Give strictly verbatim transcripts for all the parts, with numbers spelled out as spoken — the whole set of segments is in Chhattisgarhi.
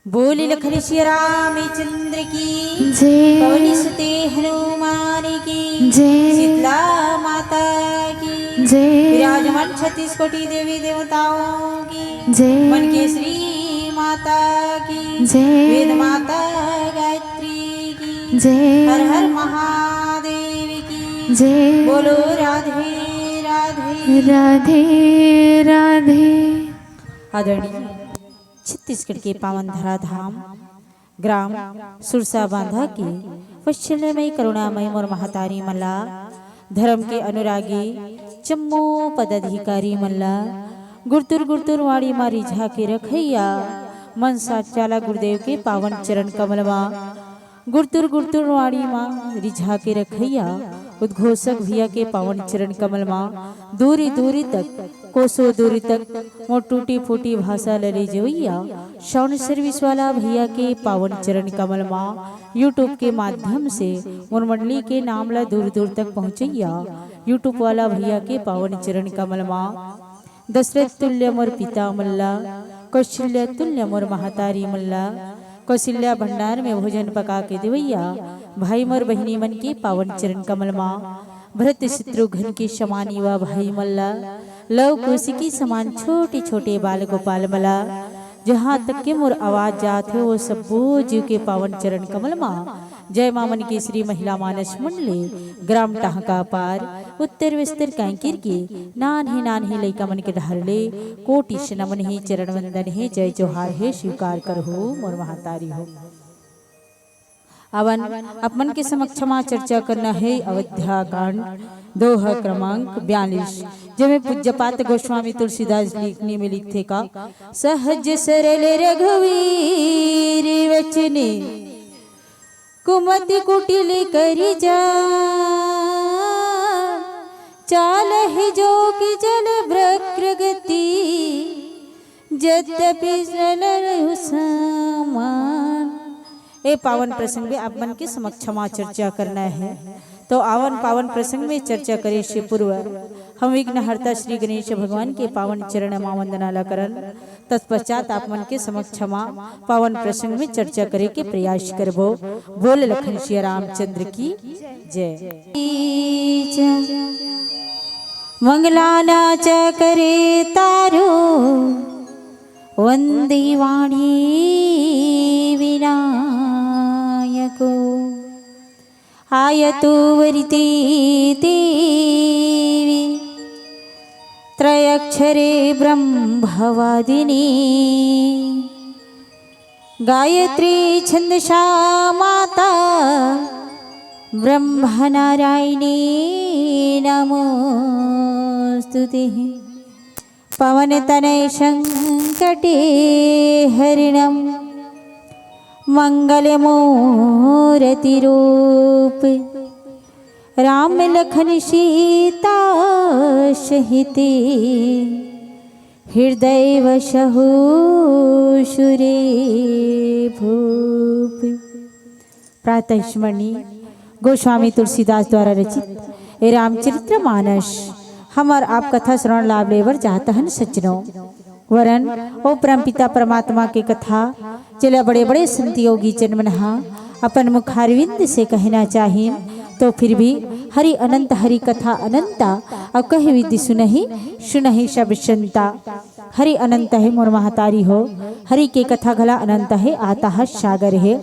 बोल लखन सिया रामचंद्र की जय। पवन सुते हनुमान की जय। शीतला माता की जय। विराजमान छत्तीस कोटि देवी देवताओं की जय। मन के श्री माता की जय। वेद माता गायत्री की जय। हर हर महादेव की जय। बोलो राधे राधे। राधे राधे। आदरणीय छत्तीसगढ़ के पावन धराधाम ग्राम सुरसा बांधा के वत्सल्यमय करुणामय मोर महतारी मन ला, धर्म के अनुरागी जम्मो पदाधिकारी मन ला, गुरतुर गुरतुर वाणी मा रिझा के रखैया मन साचाला गुरुदेव के पावन चरण कमल मा, गुरतुर गुरतुर वाणी मा रिझा के रखैया उद्घोषक भैया के पावन चरण कमल मा दूरी दूरी तक, कोसों दूरी तक मोर टूटी फूटी भाषा ल ले जवैया साउंड सर्विस वाला भैया के पावन चरण कमल मा, YouTube के माध्यम से मोर मंडली के नाम ला दूर दूर तक पहुँचैया YouTube वाला भैया के पावन चरण कमल मा, दशरथ तुल्य मोर पिता मन ला, कौशल्या तुल्य मोर महतारी मन ला, कौशल्या भंडार में भोजन पका के देवैया भाई मोर बहिनी मन के पावन चरण कमल मा, भरत शत्रुघ्न के समान युवा भाई मन ला, लव कौशिकी समान छोटे छोटे बाल गोपाल मन ला, जहाँ तक के मोर आवाज जात हे, वो सब्बो जीव के पावन चरण कमल मा, जय माँ मन के श्री महिला मानस मंडली, ग्राम टांका पार, उत्तर विस्तर कांकेर के नान्हे नान्हे लइका मन के डहर ले कोटि से नमन हे, चरण वंदन हे, जय जोहार हे, स्वीकार करहु मोर महतारी हो। अवन आप मन के समक्ष मा चर्चा करना हे अवध्या कांड दोहा क्रमांक बयालीस, जेमे पूज्यपात गोस्वामी तुलसीदास लिखनी में लिखथे का, सहज सरल रघुवीर वचने कुमति कुटिल करि जा, चालहि जोग जल वक्र गति, जद्यपि सरल रहु समान। ए पावन प्रसंग में आप मन के समक्ष मा चर्चा करना हे, तो आवन पावन प्रसंग में चर्चा करे से पूर्व हम विघ्नहर्ता श्री गणेश भगवान के पावन चरण मा वंदना ला करन। तत्पश्चात आप मन के समक्ष मा पावन प्रसंग में चर्चा करे के प्रयास करबो। बोल लखन सिया रामचंद्र की जय। मंगलाना च करे तारो वंदी वाणी विनायको। आयतु वरिते देवी त्रयक्षरे ब्रह्मवादिनी। गायत्री छंदसा माता ब्रह्मनारायणी नमोस्तुते। पवन तनय संकटे हरिणम मंगल मूरति रूप। राम लखन सीता सहित हृदय वसहु सुरे भूप। प्रातः स्मरणीय गोस्वामी तुलसीदास द्वारा रचित ए रामचरित्र मानस हमर आप कथा श्रवण लाभ लेबर चाहत हन सज्जनों। वरन ओ परमपिता परमात्मा के कथा जेला बड़े बड़े संत योगी जन मन ह अपन मुखारविंद से कहना चाहिन, तो फिर भी हरि अनंत हरि कथा अनंता, अउ कहि विधि सुनहि सुनहि सब संता। हरि अनंत हे मोर महतारी हो, हरि के कथा घला अनंत हे, अथाह सागर हे।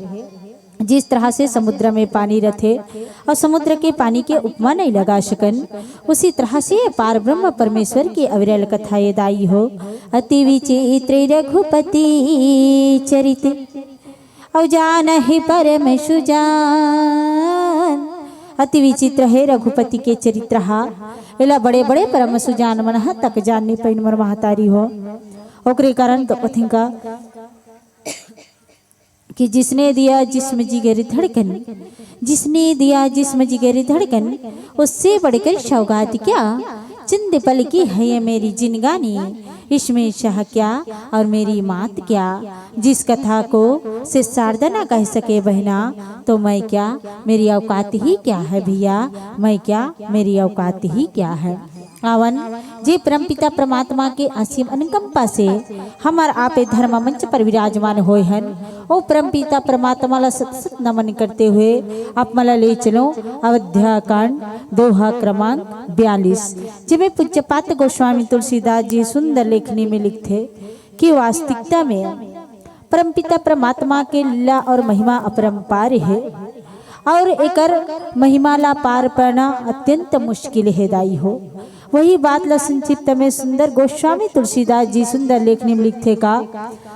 जिस तरह से समुद्र में पानी रथे अउ समुद्र के पानी के उपमा नहीं लगा सकन, उसी तरह से पार ब्रह्म परमेश्वर के अविरल कथा ये दाई हो। अति विचित्र रघुपति चरित अउ जानहि परम सुजान। अति विचित्र हे रघुपति के चरित्र हा, एला बड़े बड़े परम सुजान मन ह तक जान नहीं पाइन मोर महतारी हो। ओकरे कारण तो कथिन का कि जिसने दिया जिस्म जिगर धड़कन, जिसने दिया जिस्म जिगर धड़कन, उससे बढ़कर सौगात क्या? चंद पल की है ये मेरी जिंदगानी, इसमें शाह क्या और मेरी मात क्या? जिस कथा को से शारदा ना कह सके बहना, तो मैं क्या, मेरी औकात ही क्या है भैया, मैं क्या, मेरी औकात ही क्या है? पावन, जे परमपिता परमात्मा के असीम अनुकंपा से हमर आपे धर्म मंच पर विराजमान होय हन, ओ परमपिता परमात्मा ला सत सत नमन करते हुए आप मन ला ले चलो अवध्या कांड दोहा क्रमांक बयालीस, जेमे पूज्यपाद गोस्वामी तुलसीदास जी सुंदर लेखनी में लिखथे कि वास्तविकता में परमपिता परमात्मा के लीला और महिमा अपरंपार हे और एकर महिमा ला पार पाना अत्यंत मुश्किल हे दाई हो। वही बात ला संक्षिप्त में सुंदर गोस्वामी तुलसीदास जी सुंदर लेखनी में लिखथे का,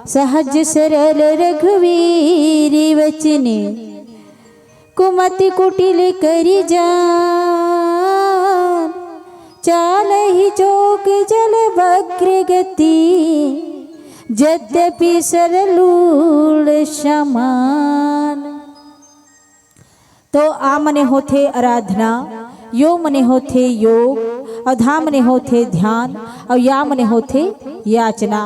सहज सरल रघुवीर वचन कुमति कुटिल करि जान, चालहि जोग जल वक्र गति, जद्यपि सरलूढ़ समान। तो आ मने होथे आराधना, यो मने होथे योग, अउ धा मने होथे ध्यान, अउ या मने होथे याचना।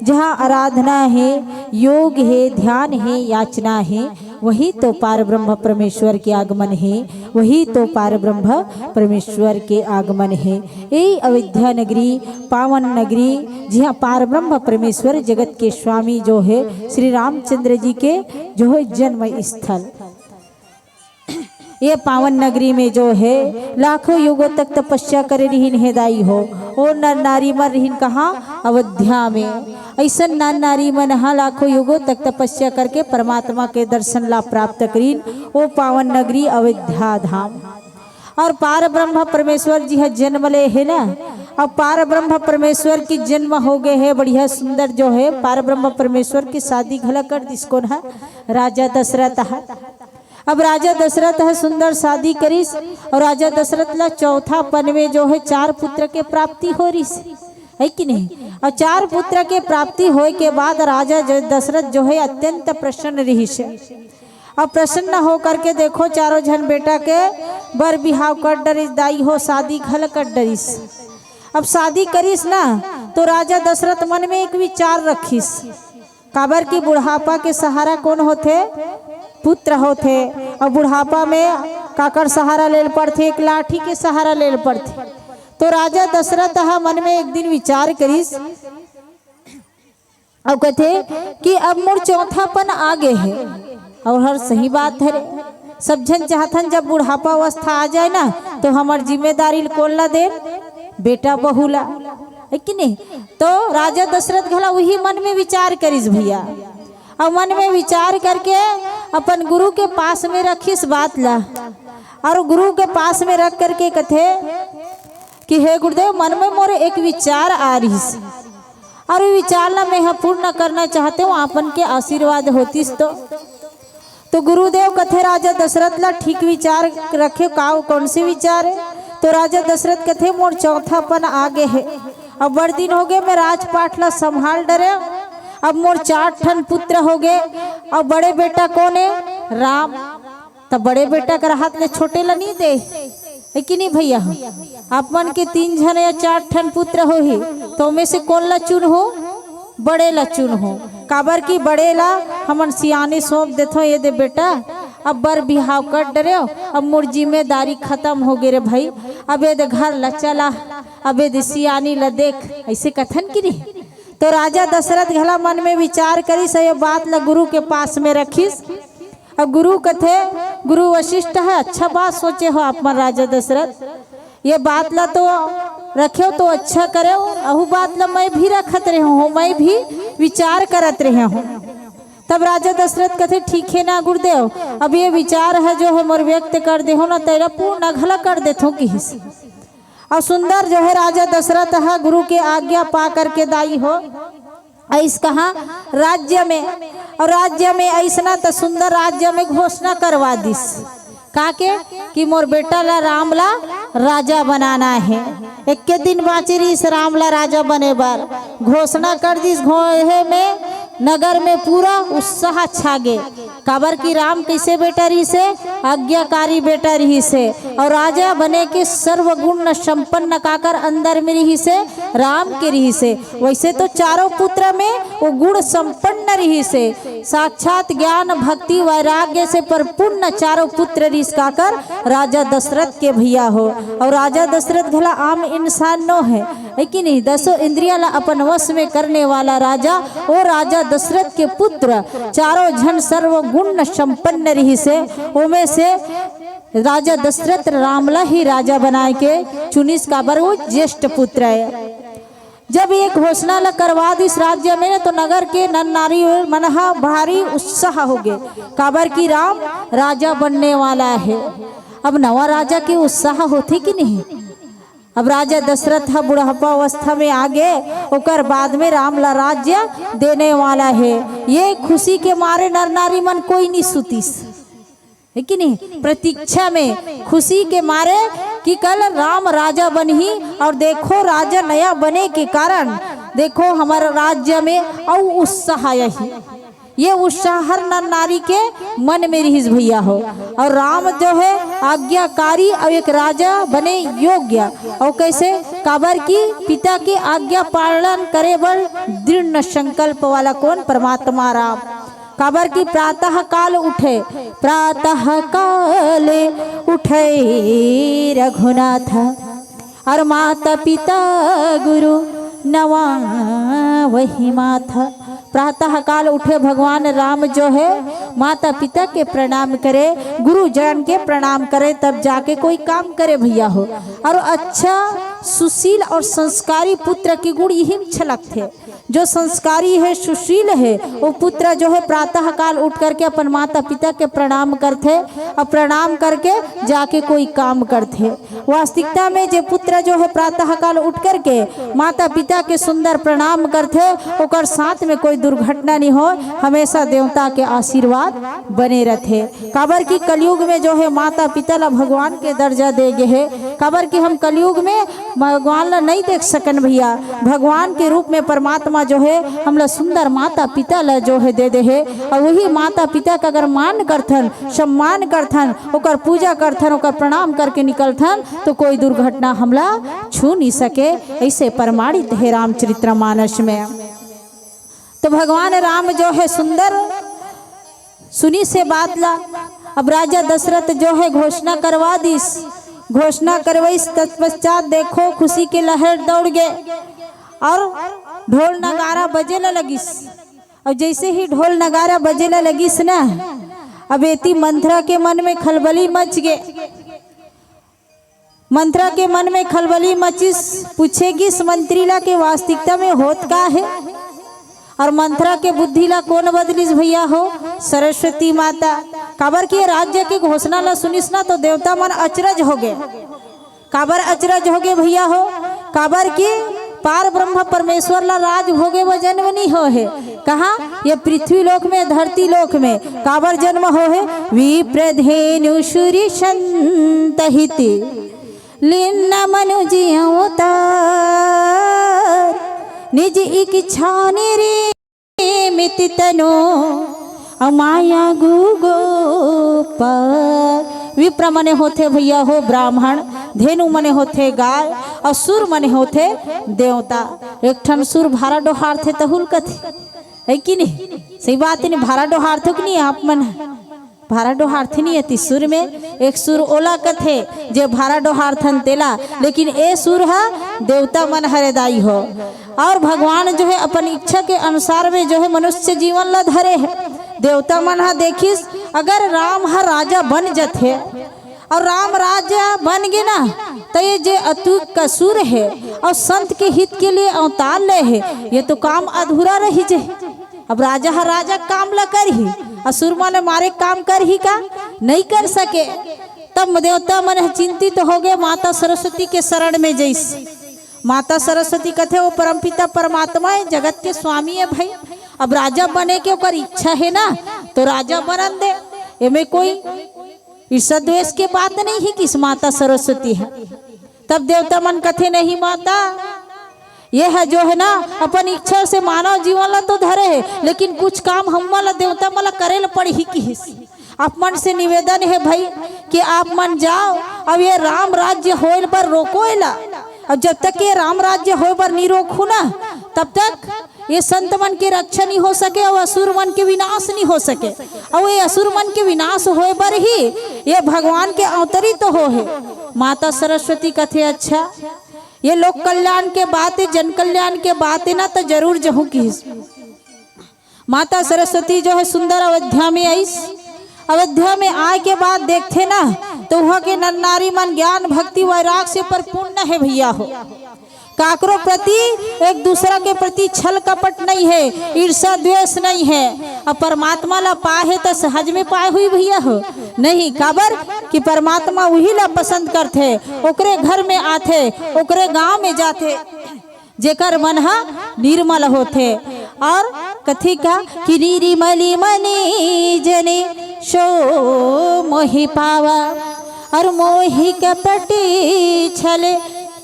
जहाँ आराधना हे, योग हे, ध्यान हे, याचना हे, वही तो पार ब्रह्म परमेश्वर के आगमन हे, वही तो पार ब्रह्म परमेश्वर के आगमन हे। यही अयोध्या नगरी, पावन नगरी, जिहाँ पार ब्रह्म परमेश्वर जगत के स्वामी जो हे श्री रामचंद्र जी के जो हे जन्म स्थल। ये पावन नगरी में जो हे लाखों युगों तक तपस्या करे रिहिन हे दाई हो। ओ नर नारी मन रिहिन कहाँ? अयोध्या में। ऐसन नर नारी मन हा लाखों युगों तक तपस्या करके परमात्मा के दर्शन ला प्राप्त करिन, ओ पावन नगरी अयोध्या धाम। और पार ब्रह्म परमेश्वर जी ह जन्म ले हे ना, अब पार ब्रह्म परमेश्वर की जन्म हो गए हे, बढ़िया सुंदर जो हे पार ब्रह्म परमेश्वर की शादी घला कर दिस। कोन ह? राजा दशरथ ह। अब राजा दशरथ ह सुंदर शादी करिस और राजा दशरथ ला चौथा पन में जो हे चार पुत्र के प्राप्ति हो रिस, है कि नहीं? और चार पुत्र के प्राप्ति होए के बाद राजा ज-, दशरथ जो हे अत्यंत प्रसन्न रिहिस। अब प्रसन्न होकर के देखो, चारों झन बेटा के बर बिहाव कर डरिस, दाई हो, शादी घल कर डरिस। अब शादी करिस ना, तो राजा दशरथ मन में एक विचार रखिस, काबर कि बुढ़ापा के सहारा कोन होथे? पुत्र होथे। और बुढ़ापा में काकर सहारा लेल पड़थे? एक लाठी के सहारा लेल पड़थे। तो राजा दशरथ ह मन में एक दिन विचार करिस, अउ कथे कि अब मोर चौथापन आ गे हे। अउ हर सही बात हरे, सब झन चाहथन जब बुढ़ापा अवस्था आ जाए ना, तो हमर जिम्मेदारी ल कोन ला दे? बेटा बहू ला, है कि नहीं? तो राजा दशरथ घला वही मन में विचार करिस भैया, अउ मन में विचार करके अपन गुरु के पास में रखिस बात ला, और गुरु के पास में रख करके कथे कि हे गुरुदेव, मन में मोर एक विचार आ रिहिस, और वो विचार ला मैं ह पूर्ण करना चाहते हूँ, आपन के आशीर्वाद होतिस तो। तो गुरुदेव कथे राजा दशरथ ला, ठीक विचार रखे का, कौन से विचार है? तो राजा दशरथ कथे, मोर चौथापन आ गे हे, अब बड़ दिन हो गए मैं राजपाट ला संभाल डरे, अब मोर चार ठन पुत्र हो गए, अब बड़े बेटा कोन है? राम। त बड़े बेटा कर हाथ ले छोटे ला नहीं दे, है कि नहीं भैया? आप मन के तीन झन या चार ठन पुत्र होही, तो ओमे से कोन ला चुन हो? बड़े ला चुन हो, काबर कि बड़े ला हमन सियानी सौंप देथो, ये दे बेटा, अब बर बिहाव कर डरेव, अब मोर जिम्मेदारी खत्म हो गे रे भाई, अब ये दे घर ला चला, अब ये दे सियानी ला देख, ऐसे कथन कि नहीं? तो राजा दशरथ घला मन में विचार करिस, ये बात ला गुरु के पास में रखिस। अब गुरु कथे, गुरु वशिष्ठ है, अच्छा बात सोचे हो आप मन राजा दशरथ, ये बात ला तो रखेव तो अच्छा करेव, अहू बात ला मैं भी रखत रहे हूँ, मैं भी विचार करत रहे हूँ। तब राजा दशरथ कथे, ठीक है ना गुरुदेव, अब ये विचार है जो है मोर व्यक्त कर दे हो ना, तेला पूर्ण घला कर देथो किहिस। और सुंदर जो है राजा दशरथ ह गुरु के आज्ञा पा करके दाई हो, ऐस कहा राज्य में, और राज्य में ऐसना त सुंदर राज्य में घोषणा करवा दिस, का के कि मोर बेटा ला राम ला राजा बनाना है। एक के दिन बाँचे रहिस राम ला राजा बने बर, घोषणा कर दिस। घोहे में नगर में पूरा उत्साह छा गे। काबर कि राम कइसे बेटा रिहिसे? आज्ञाकारी बेटा रिहिसे। अउ राजा बने के सर्वगुण संपन्न काकर अंदर में रिहिसे? राम के रिहिसे। वइसे तो चारों पुत्र में वो गुण संपन्न रिहिसे, साक्षात ज्ञान, भक्ति, वैराग्य से परिपूर्ण चारों पुत्र रिहिस काकर? राजा दशरथ के भैया हो। अउ राजा दशरथ घला आम इंसान नो हे, हे कि नहीं? दसों इंद्रियां ला अपन वश में करने वाला राजा, वो राजा दशरथ के पुत्र, चारों झन सर्वगुण संपन्न रिहिसे। ओमे से राजा दशरथ राम ला ही राजा बनाए के चुनिस, काबर वो ज्येष्ठ पुत्र हे। जब ये घोषणा ला करवा दिस राज्य में, तो नगर के नर नारी मन ह भारी उत्साह हो गे, काबर कि राम राजा बनने वाला हे। अब नवा राजा के उत्साह होथे कि नहीं? अब राजा दशरथ ह बुढ़ापा अवस्था में आ गे, ओकर बाद में राम ला राज्य देने वाला हे। ये खुशी के मारे नर नारी मन कोई नहीं सुतिस, हे कि नहीं? प्रतीक्षा में, खुशी के मारे कि कल राम राजा बनही। अउ देखो, राजा नया बने के कारण देखो, हमर राज्य में अउ उत्साह आही। ये उत्साह हर नर नारी के मन में रिहिस भैया हो। अउ राम जो हे आज्ञाकारी अउ एक राजा बने योग्य। अउ कइसे? काबर कि पिता के आज्ञा पालन करे बर दृढ़ संकल्प वाला कोन? परमात्मा राम। काबर कि प्रातः काल उठे, प्रातः काल उठे रघुनाथ, अउ माता पिता गुरु नवावहि माथ। प्रातः काल उठे भगवान राम जो हे माता पिता के प्रणाम करे, गुरुजन के प्रणाम करे, तब जाके कोई काम करे भैया हो। अउ अच्छा सुशील अउ संस्कारी पुत्र के गुण इही में झलकथे। जो संस्कारी हे, सुशील हे, वो पुत्र जो हे प्रातः काल उठ करके अपन माता पिता के प्रणाम करथे अउ प्रणाम करके जाके कोई काम करथे। वास्तविकता में जे पुत्र जो हे प्रातः काल उठ करके माता पिता के सुंदर प्रणाम करथे, ओकर साथ में कोई दुर्घटना नहीं हो, हमेशा देवता के आशीर्वाद बने रथे। काबर कि कलयुग में जो हे माता पिता ला भगवान के दर्जा दे गे हे। काबर कि हम कलयुग में भगवान ला नहीं देख सकन भैया। भगवान के रूप में परमात्मा जो हे हमला सुंदर माता पिता ला जो हे दे दे हे, अउ वही माता पिता का अगर मान करथन, सम्मान करथन, ओकर पूजा करथन, ओकर प्रणाम करके निकलथन, तो कोई दुर्घटना हमला छू नहीं सके। ऐसे प्रमाणित हे रामचरितमानस में। तो भगवान राम जो हे सुंदर सुनिस ए बात ला। अब राजा दशरथ जो हे घोषणा करवा दिस, घोषणा करवाइस, तत्पश्चात देखो खुशी के लहर दौड़ गे अउ ढोल नगारा बजे ला लगिस। अउ जैसे ही ढोल नगारा बजे ला लगिस ना, अब एती मंथरा के मन में खलबली मच गे। मंथरा के मन में खलबली मचिस, पूछे गिस मंत्री ला के वास्तविकता में होत का हे? अउ मंथरा के बुद्धि ला कोन बदलिस भैया हो? सरस्वती माता। काबर कि ये राज्य के घोषणा ला सुनिस ना, तो देवता मन अचरज हो गे। काबर अचरज हो गे भैया हो? काबर कि पार ब्रह्म परमेश्वर ला राज भोगे बर जन्म नहीं हो हे। कहाँ? ये पृथ्वी लोक में, धरती लोक में। काबर जन्म हो हे? विप्रधेनु सुरी संत हित लीन मनुज अवतार, निज इच्छा निरे मिति तनो अमाया गुगो पार। विप्र मने होथे भैया हो ब्राह्मण, धेनु मने होथे गाय, अउ सुर मने होथे देवता। एक ठन सुर भारा डोहारथे तहुल कथे, हे कि नहीं? सही बात हे, नहीं? भारा डोहारथो कि नहीं आप मन? भारा डोहारथे नहीं अति सुर में, एक सुर ओला कथे जे भारा डोहारथन तेला, लेकिन ए सुर ह देवता मन हरे दाई हो। अउ भगवान जो हे अपन इच्छा के अनुसार में जो हे मनुष्य जीवन ला धरे हे। देवता मन ह देखिस, अगर राम ह राजा बन जथे अउ राम राजा बन गे ना, त ये जे अतुक का सुर हे अउ संत के हित के लिए अवतार ले हे, ये तो काम अधूरा रही जे। अब राजा ह राजा काम ला करही, असुर मन मारे काम करही का? नहीं कर सके। तब देवता मन ह चिंतित हो गे, माता सरस्वती के शरण में जइस। माता सरस्वती कथे, वो परमपिता परमात्मा हे, जगत के स्वामी हे भाई। अब राजा बने के ओकर इच्छा हे ना, तो राजा बनन दे, एमे कोई ईर्षा द्वेष के बात नहीं हे कि इस माता सरस्वती हे। तब देवता मन कथे, नहीं माता, ये ह जो है ना, अपन इच्छा से मानव जीवन ला तो धरे हे, लेकिन कुछ काम हमन ला, देवता मन ला करे ल पड़ही किहिस। आप मन से निवेदन हे भाई कि आप मन जाओ, अब ये राम राज्य होए बर रोको एला। अब जब तक ये राम राज्य होए बर नहीं रोकहू ना, तब तक ये संत मन के रक्षा नहीं हो सके और असुर मन के विनाश नहीं हो सके। और ये असुर मन के विनाश होए बर ही ये भगवान के अवतरित हो हे। माता सरस्वती कथे, अच्छा, ये लोक कल्याण के बात हे, जन कल्याण के बात हे ना, तो जरूर जहूँ किहिस। माता सरस्वती जो है सुंदर अयोध्या में आइस। अयोध्या में आए के बाद देखथे ना, तो वहाँ के नर नारी मन ज्ञान, भक्ति, वैराग से परिपूर्ण है भैया हो। काकरो प्रति, एक दूसरा के प्रति छल कपट नहीं है, ईर्ष्या द्वेष नहीं है। अब परमात्मा ला पाए है तो सहज में पाए हुई भैया हो? नहीं, काबर कि परमात्मा वही ला पसंद करथे, ओकरे घर में आथे, ओकरे गांव में जाथे, जेकर मन ह निर्मल होथे। और कथी का कि निर्मली मने जने सो मोहि पावा, और मोहि कपटी छल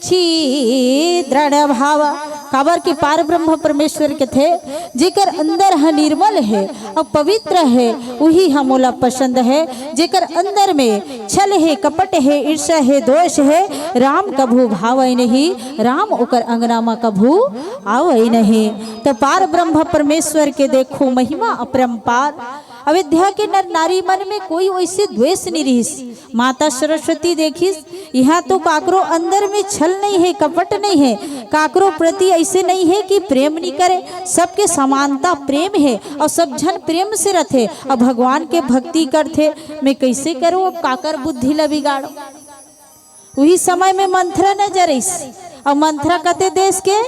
छीद्रण भावा। काबर कि पार ब्रह्म परमेश्वर कथे, जेकर अंदर ह निर्मल हे और पवित्र हे, उही ह मोला पसंद हे। जेकर अंदर में छल हे, कपट हे, ईर्ष्या हे, द्वेष हे, राम कभू भावै नहीं, राम ओकर अंगना म कभू आवै नहीं। तो पार ब्रह्म परमेश्वर के देखो महिमा अपरंपार। अयोध्या के नर नारी मन में कोई वैसे द्वेष नहीं रहिस। माता सरस्वती देखिस, यहाँ तो काकरो अंदर में छल नहीं है, कपट नहीं है, काकरो प्रति ऐसे नहीं है कि प्रेम नहीं करे। सबके समानता प्रेम है और सब झन प्रेम से रथे। अब भगवान के भक्ति करथे, मैं कैसे करूँ, अब काकर बुद्धि ला बिगाड़ो। उही समय में मंथरा नजर आइस। और मंथरा कते देश के?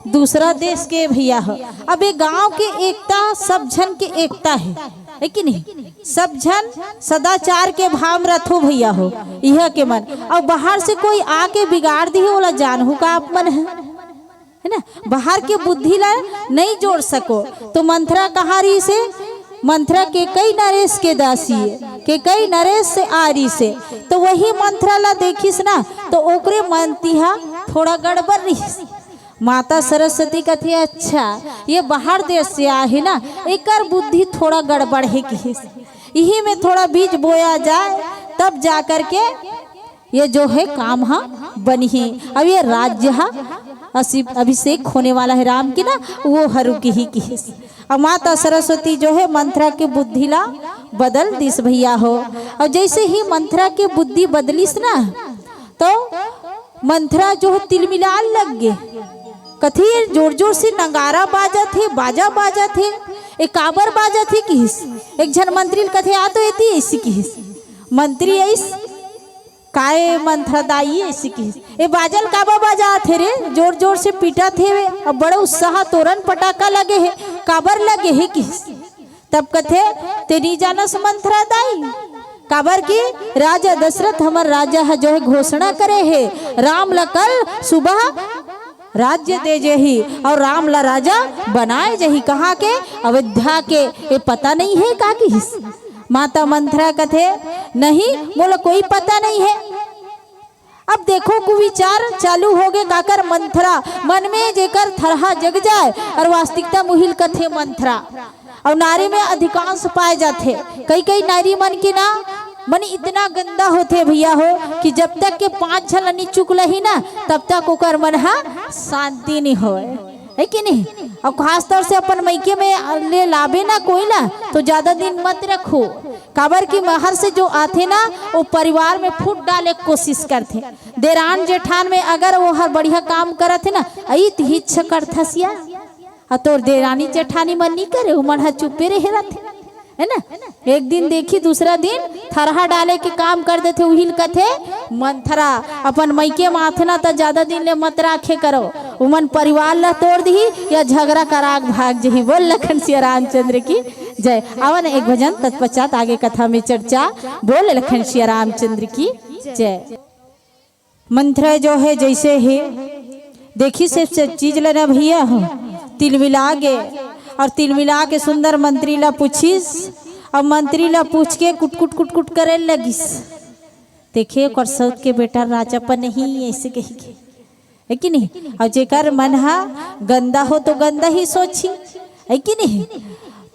दूसरा देश के भैया हो। अब ये गांव के एकता, सब झन के एकता है, है कि नहीं? सब झन सदाचार के भाव में रथो भैया हो, यह के मन। और बाहर से कोई आके बिगाड़ दी, ओला जानहू का आप मन है, है ना? बाहर के बुद्धि ला नहीं जोड़ सको। तो मंथरा कहाँ रहिसे? मंथरा केकई नरेश के दासी है, केकई नरेश से आ रहिसे। तो वही मंथरा ला देखिस ना, तो ओकरे मन तिहा थोड़ा गड़बड़ रहिस। माता सरस्वती कथे, अच्छा, ये बाहर देश से आए हे ना, एकर बुद्धि थोड़ा गड़बड़ है किहिस। इही में थोड़ा बीज बोया जाए, तब जा करके ये जो है काम ह बनही। अब ये राज्य ह असी-, अभिषेक होने वाला है राम की ना, वो ह रुकही किहिस। अब माता सरस्वती जो है मंथरा के बुद्धि ला बदल दिस भैया हो। और जैसे ही मंथरा के बुद्धि बदलिस ना, तो मंथरा जो है तिलमिलाल लग गे। कथे, जोर जोर से नगारा बाजत हे, बाजा बाजत हे, ए काबर बाजत हे किहिस। एक झन मंत्री ल कथे, आ तो एती ऐसी किहिस। मंत्री आइस, काय मंथरा दाई ऐसी किहिस, ए बाजा ल काबर बजात हे रे, जोर जोर से पीटत हे वे, अब बड़ा उत्साह, तोरन पटाखा लगे हे, काबर लगे हे किहिस। तब कथे, ते नी जानस मंथरा दाई, काबर कि राजा दशरथ हमर राजा ह जो है घोषणा करे हे, राम ल कल सुबह राज्य दे जेही और राम ला राजा बनाए जेही। कहाँ के? अयोध्या के। ये पता नहीं है का किहिस? माता मंथरा कथे, नहीं, मोला कोई पता नहीं है। अब देखो, कुविचार चालू हो गे काकर? मंथरा। मन में जेकर थरहा जग जाए, और वास्तविकता मुहिल कथे मंथरा। और नारी में अधिकांश पाए जाथे। कई कई नारी मन के ना मन इतना गंदा होथे भैया हो, कि जब तक के पांच झन नी चुकलही ना, तब तक ओकर मन हा शांति नहीं होए, है कि नहीं? और खास तौर से अपन मइके में ले लाबे ना कोई ना, तो ज्यादा दिन मत रखो। काबर कि महर से जो आथे ना, वो परिवार में फूट डाले के कोशिश करथे। देरान जेठान में अगर वो हर बढ़िया काम करत हे ना, अई तिहिच करथस या। आ तोर देरानी जेठानी मन नी करे, उमन ह चुपे रहे रथे, है ना? एक दिन देखी, दूसरा दिन थरहा डाले के काम कर देथे। उहिल कथे मंथरा, अपन मइके म आथे ना, त ज्यादा दिन ले मत राखे करो, उमन परिवार ला तोड़ दिही या झगड़ा करा के भाग जही। बोल लखन सिया रामचंद्र की जय। आवा ना एक भजन, तत्पश्चात आगे कथा में चर्चा। बोल लखन सिया रामचंद्र की जय। मंथरा जो है जैसे ही देखिस सब चीज ला ना भैया हो, तिलमिला गे, और तिलमिला के सुंदर मंत्री ला पूछिस, और मंत्री ला पूछ के कुटकुट कुटकुट करे लगिस। देखे, ओकर सौत के बेटा राजा पर नहीं, ऐसे कही के। है कि नहीं? अउ जेकर मन ह गंदा हो तो गंदा ही सोची, है कि नहीं?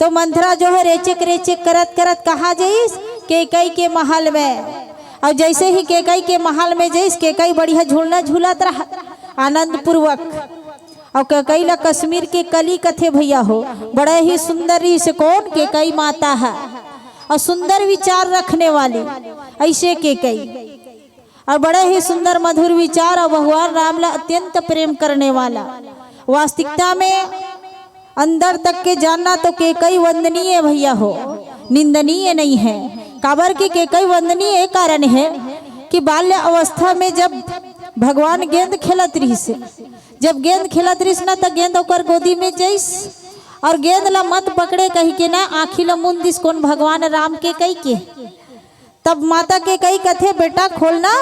तो मंथरा जो है रेचेक रेचेक करत करत कहाँ जइस? केकई के महल में। अउ जैसे ही केकई के महल में जइस, केकई बढ़िया झूलना झूलत रहा आनंद पूर्वक। अउ केकई ला कश्मीर के कली कथे भैया हो, बड़ा ही सुंदर रहिस। कौन? केकई माता ह। अउ सुंदर विचार रखने वाली ऐसे केकई, अउ बड़ा ही सुंदर मधुर विचार, अउ भगवान राम ला अत्यंत प्रेम करने वाला। वास्तविकता में अंदर तक के जानना तो केकई वंदनीय भैया हो, निंदनीय नहीं है। काबर के केकई वंदनीय ये कारण है कि बाल्य अवस्था में जब भगवान गेंद खेलत रहिस, जब गेंद खेलत रहिस ना, त गेंद ओकर गोदी में जइस अउ गेंद ला मत पकड़े कहि के ना आँखी ला मूंद दिस। कौन? भगवान राम। केकई के। तब माता केकई कथे, "बेटा खोलना,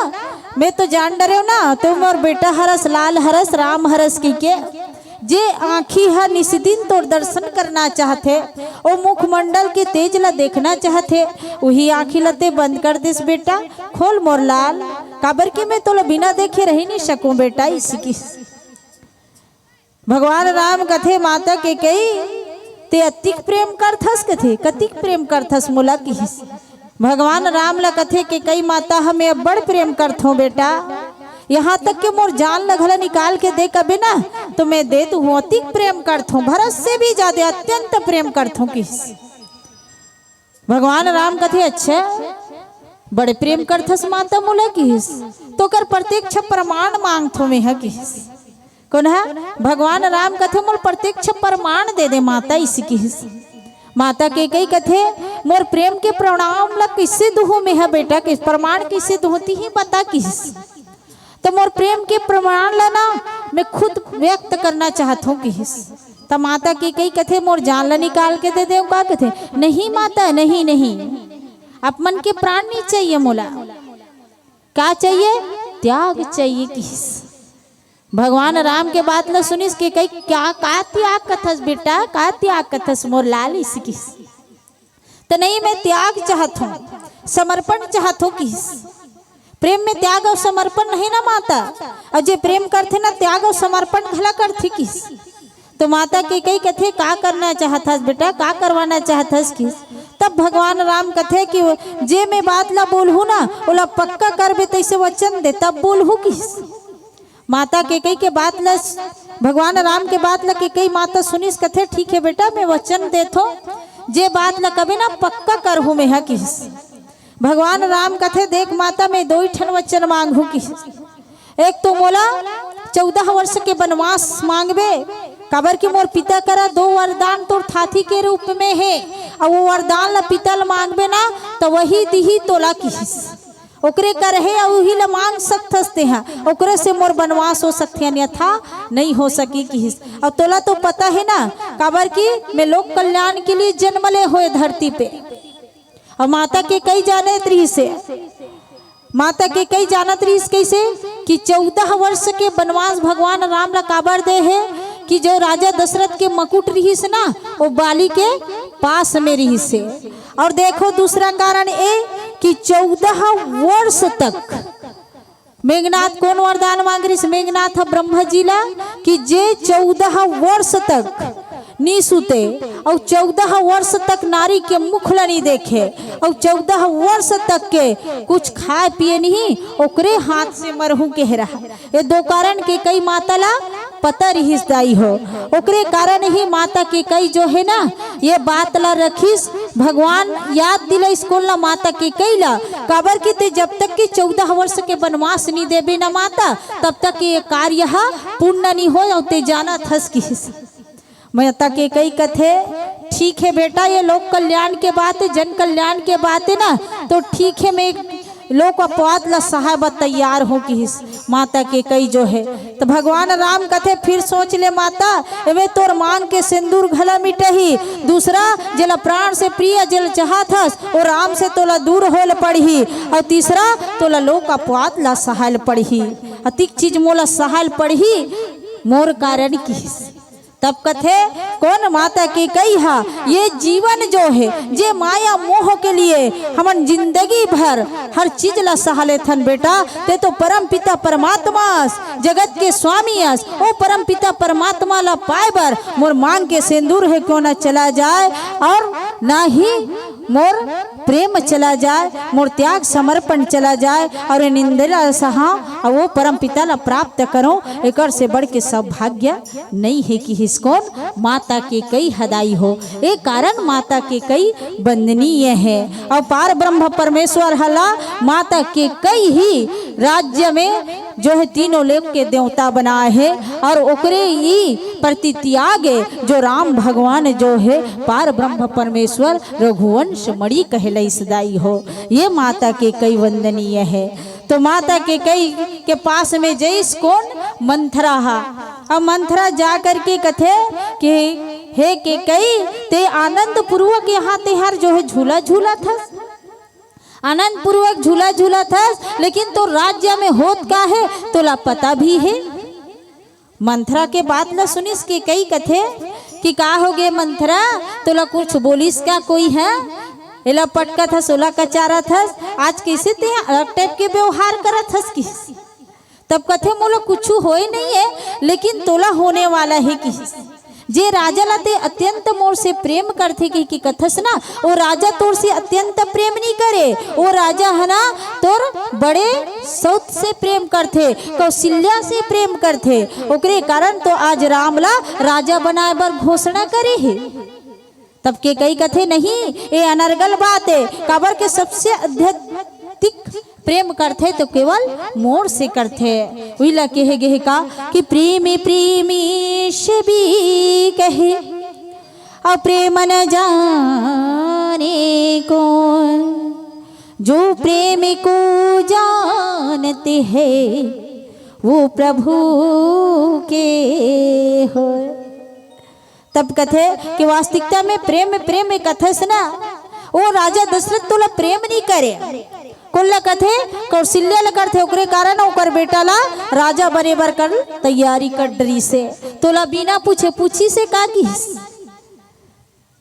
मैं तो जान डरेव ना, तैं मोर बेटा हरस, लाल हरस, राम हरस," कहि के। जे आँखी ह निस दिन तोर दर्शन करना चाहथे, ओ मुखमंडल के तेज ला देखना चाहथे, उही आँखी ला तैं बंद कर दिस बेटा। खोल मोर लाल, काबर कि मैं तोला बिना देखे रहि नहीं सकूं बेटा, अइसे किहिस। भगवान राम कथे, माता केकई, तैं अतिक प्रेम करथस? कथे, कतिक प्रेम करथस मोला, किहिस। भगवान राम ला कथे, केकई माता, ह मैं अब्बड़ प्रेम करथों बेटा, यहाँ तक के मोर जान ला घला निकाल के दे कबे ना, तो मैं दे दूहूँ, अतिक प्रेम करथों, भरत से भी जादे अत्यंत प्रेम करथों, किहिस। भगवान राम कथे, अच्छा, बड़े प्रेम करथस माता मोला, किहिस, तो ओकर प्रत्यक्ष प्रमाण मांगथों मैं ह, किहिस। कौन ह? भगवान राम कथे, मोला प्रत्यक्ष प्रमाण दे दे माता, अइसे किहिस। माता केकई कथे, मोर प्रेम के प्रमाण ला कइसे दूहूँ मैं ह बेटा, के प्रमाण कइसे दूहूँ, तिही बता, किहिस। त मोर प्रेम के प्रमाण ला ना मैं खुद व्यक्त करना चाहत हूँ, किहिस। त माता केकई कथे, मोर जान ला निकाल के दे देव का? कथे, नहीं माता, नहीं, नहीं, आप मन के प्राण नहीं चाहिए मोला। का चाहिए? त्याग चाहिए, किहिस। भगवान राम के बात ला सुनिस केकई, क्या, का त्याग कथस बेटा, का त्याग कथस मोर लाल, अइसे किहिस। त नहीं, मैं त्याग चाहत हूँ, समर्पण चाहत हूँ, किहिस। प्रेम में त्याग अउ समर्पण नहीं ना माता, अउ जे प्रेम करथे ना, त्याग अउ समर्पण घला करथे, किहिस। तो माता केकई कथे, का करना चाहत हस बेटा, का करवाना चाहत हस, किहिस। तब भगवान राम कथे कि जे मैं बात ला बोलहूँ ना, ओला पक्का करबे, तइसे वचन दे, तब बोलहूँ, किहिस। माता केकई के बात ला, भगवान राम के बात ला केकई माता सुनिस, कथे, ठीक है बेटा, मैं वचन देथों, जे बात ला कबे ना पक्का करहूँ मैं ह, किहिस। भगवान राम कथे, देख माता, मैं दोई ठन वचन मांगहूँ, किहिस। एक तो मोला चौदह वर्ष के बनवास मांगबे, काबर कि मोर पिता करा दो वरदान तोर थाथी के रूप में हे, अउ वो वरदान ला पिता ला मांगबे ना, त वही दिही तोला, किहिस। ओकरे कर हे अउ उही ला मांग सकथस तेहा, ओकरे से मोर बनवास हो सकथे, अन्यथा नहीं हो सकी, किहिस। अउ तोला तो पता हे ना, काबर कि मैं लोक कल्याण के लिए जन्म ले होए धरती पे। अउ माता केकई जानत रहिस हे, माता केकई जानत रहिस कइसे कि चौदह वर्ष के बनवास भगवान राम ला काबर दे हे कि जो राजा दशरथ के मकुट रहिस ना, वो बाली के पास में रहिस हे। अउ देखो, दूसरा कारण ए कि चौदह वर्ष तक मेघनाथ कौन वरदान मांग रहिस? मेघनाथ ह ब्रह्मा जी ला कि जे चौदह वर्ष तक नी सुते अउ चौदह वर्ष तक नारी के मुख ला नी देखे अउ चौदह वर्ष तक के कुछ खाए पिए नहीं, ओकरे हाथ से मरहूं कहे रहा। ये दो कारण केकई माता ला पता रिहिस दाई हो, ओकरे कारण ही माता केकई जो हे ना, ये बात ला रखिस। भगवान याद दिलाइस कोन ला? माता केकई ला। काबर कि ते जब तक कि चौदह वर्ष के बनवास नी देबे ना माता, तब तक ये कार्य ह पूर्ण नी होय, अउ ते जानत हस किहिस। माता केकई कथे, ठीक हे बेटा, ये लोक कल्याण के बात हे, जन कल्याण के बात हे ना, तो ठीक हे, मैं लोक अपवाद ला सहाय बर तैयार हों किहिस। माता केकई जो हे, त भगवान राम कथे, फिर सोच ले माता, एमे तोर मांग के सिंदूर घला मिटही, दूसरा जेला प्राण से प्रिय जेला चाहत हस, ओ राम से तोला दूर होए ल पड़ही, अउ तीसरा तोला लोक अपवाद ला सहाय ल पड़ही। अतिक चीज मोला सहाय ल पड़ही, मोर कारण किहिस। तब कथे, कोन माता कैकई हा, ये जीवन जो हे, जे माया मोह के लिए हमन जिंदगी भर हर चीज ला सहा लेथन बेटा, ते तो परम पिता परमात्मा अस, जगत के स्वामी अस, ओ परम पिता परमात्मा ला पाए बर मोर मांग के सिंदूर हे क्यों न चला जाए, और ना ही मोर प्रेम चला जाए, मोर त्याग समर्पण चला जाए, और ये निंदा ला सहा, और वो परम पिता ला प्राप्त करो, एकर से बढ़ के सौभाग्य नइ हे किहिस कोन? माता कैकई ह दाई हो। ए कारण माता कैकई वंदनीय हे। अउ पार ब्रह्म परमेश्वर हला माता कैकई ही राज्य में जो हे तीनों लोक के देवता बनाए हे अउ ओकरे ही प्रति त्याग हे जो राम भगवान जो हे पार ब्रह्म परमेश्वर रघुवंश मणि कहलइस दाई हो। ये माता कैकई वंदनीय हे। तो माता कैकई के पास में जइस कोन? मंथरा हा। अब मंथरा जा करके कथे कि हे कैकई, ते आनंद पूर्वक यहाँ तेहर जो हे झूला झूलत हस, आनंद पूर्वक झूला झूलत हस, लेकिन तोर राज्य में होत का हे, तोला पता भी हे? मंथरा के बात ला सुनिस कैकई कथे कि का होगे मंथरा, तोला कुछ बोलिस का कोई ह? एला पटकत हस, ओला कचारत हस, आज कइसे ते अलग टाइप के व्यवहार करत हस किहिस। तब कथे, मोला कुछु होय नइ हे, लेकिन तोला होने वाला हे किहिस। जे राजा ला ते अत्यंत मोर से प्रेम करथे कहिके कथस ना, ओ राजा तोर से अत्यंत प्रेम नइ करे। ओ राजा ह ना तोर बड़े सौत से प्रेम करथे, कौशल्या से प्रेम करथे। ओकरे कारण तो आज राम ला राजा बनाए बर घोषणा करे हे। तब कैकई कथे, नहीं, ए अनर्गल बात हे, काबर के सबसे अत्यधिक प्रेम करथे तो केवल मोर से करथे। उही ला केहे गे हे का कि प्रेम प्रेमी से भी कहे, और प्रेम न जाने को, जो प्रेम को जानते हैं, वो प्रभु के हो। तब कथे कि वास्तविकता में प्रेम, प्रेम में कथस ना, ओ राजा दशरथ तोला प्रेम नइ करे, कोन ला कथे, कौशल्या ला करथे, ओकरे कारण ओकर बेटा ला राजा बने बर कर तैयारी कर डरिस हे। तोला बिना पूछे पूछिस हे का किहिस?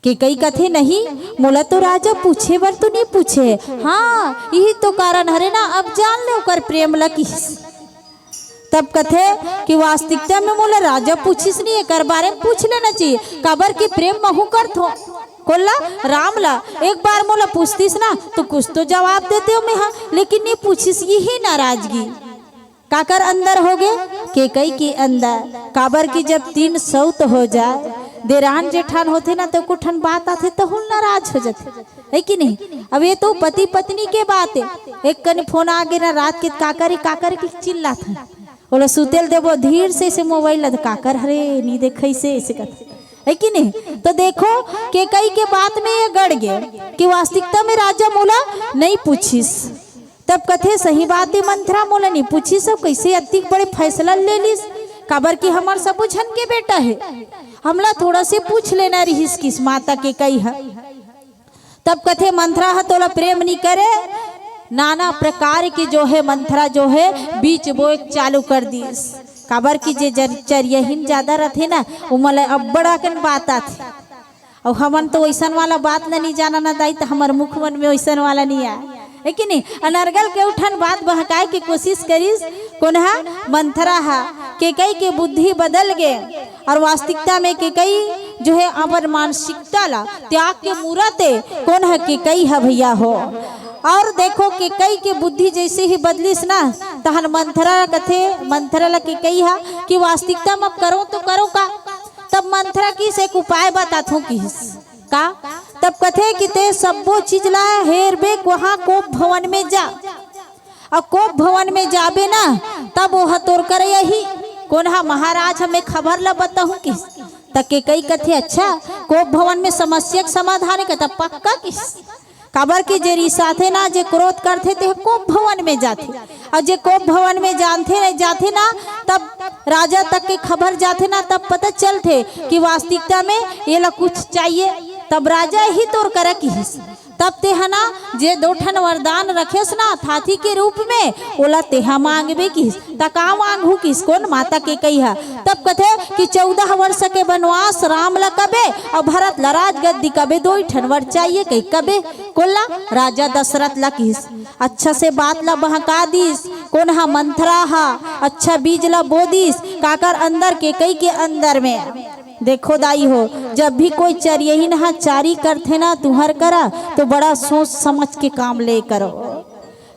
कैकई कथे, नहीं, मोला तो राजा पूछे बर तो नइ पूछे। हाँ, इही तो कारण हरे ना, अब जान ले ओकर प्रेम ला किहिस। तब कथे कि वास्तविकता में मोला राजा पूछिस नहीं, एकर बारे में पूछ लेना चाहिए, काबर कि प्रेम महू करथो। कोन ला? राम ला। एक बार मोला पूछतिस ना, तो कुछ तो जवाब देतेंव मैं हा, लेकिन नइ पूछिस, इही नाराजगी काकर अंदर होगे? कैकई के अंदर। काबर कि जब तीन सौत हो जाए, देरान जेठान होथे ना, तो एको ठन बात आथे, तहू नाराज हो जाथे। हे कि नहीं? अब ये तो पति पत्नी के बात हे। एक कन फोन आगे ना रात के, काकर, काकर के चिल्लाथे। ओला सुते ल देबो, धीर से, से मोबाइल ला, काकर हरे, नइ देखइस हे, अइसे कथे। हे कि नहीं? तो देखो, कैकई के बात में ये गड़ गे कि वास्तविकता में राजा मोला नइ पूछिस। तब कथे, सही बात हे मंथरा, मोला नइ पूछिस, अब कइसे अतिक बड़े फैसला ले लिस? काबर कि हमर सबो झन के बेटा हे, हमला थोड़ा से पूछ लेना रिहिस किहिस माता कैकई ह। तब कथे, मंथरा ह तोला प्रेम नइ करे। नाना प्रकार के जो हे मंथरा जो हे बीच बोए चालू कर दिस। काबर कि जे जर-, चरियाहिन जादा रथे ना, ओमन ला अब्बड़ अकन बात आथे। अउ हमन तो वइसन वाला बात ल नइ जानन ना दाई, त हमर मुख मन में वइसन वाला नइ आए, हे कि नहीं? अनर्गल के उठन बात बहकाए के कोशिश करिस, कोन ह? मंथरा ह। कैकई के बुद्धि बदल गे। अउ वास्तविकता में कैकई जो हे अपन मानसिकता ला त्याग के मूरत हे, कोन ह? कैकई ह भैया हो। अउ देखो, कैकई के बुद्धि जइसे ही बदलिस ना, तहन मंथरा कथे, मंथरा ला कैकई ह कि वास्तविकता में अब करो तो करो का? तब मंथरा किहिस, एक उपाय बताथों किहिस। का? तब कथे कि ते सब्बो चीज ला हेरबे, वहां कोप भवन में जा। अउ कोप भवन में जाबे ना, तब ओह तोर करा आही। कोन ह? महाराज, हमें खबर ला बताहूं किहिस। त कैकई कथे, अच्छा, कोप भवन में समस्या के समाधान हे का? त पक्का किहिस। काबर कि जे रिसाथे ना, जे क्रोध करथे, ते कोप भवन में जाथे। अउ जे कोप भवन में जानथे, जाथे ना, तब राजा तक के खबर जाथे ना, तब पता चलथे कि वास्तविकता में एला कुछ चाहिए। तब राजा ही तोर करा किहिस। तब तेहा ना जे दो ठन वरदान रखेस ना थाथी के रूप में, ओला तेहा मांगबे किहिस। त का मांगहू किहिस कोन माता केकई ह? तब कथे कि चौदह वर्ष के बनवास राम ला कबे अउ भरत ला राजगद्दी कबे, दो ही ठन वर चाहिए कहि कबे। कोन ला? राजा दशरथ ला किहिस। अच्छा से बात ला बहका दिस, कोन हा? मंथरा हा अच्छा बीज ला बो दिस, काकर अंदर? केकई के अंदर में। देखो दाई हो, जब भी कोई चरियहिन हा चारी करथे ना तुहर करा, तो बड़ा सोच समझ के काम ले करो।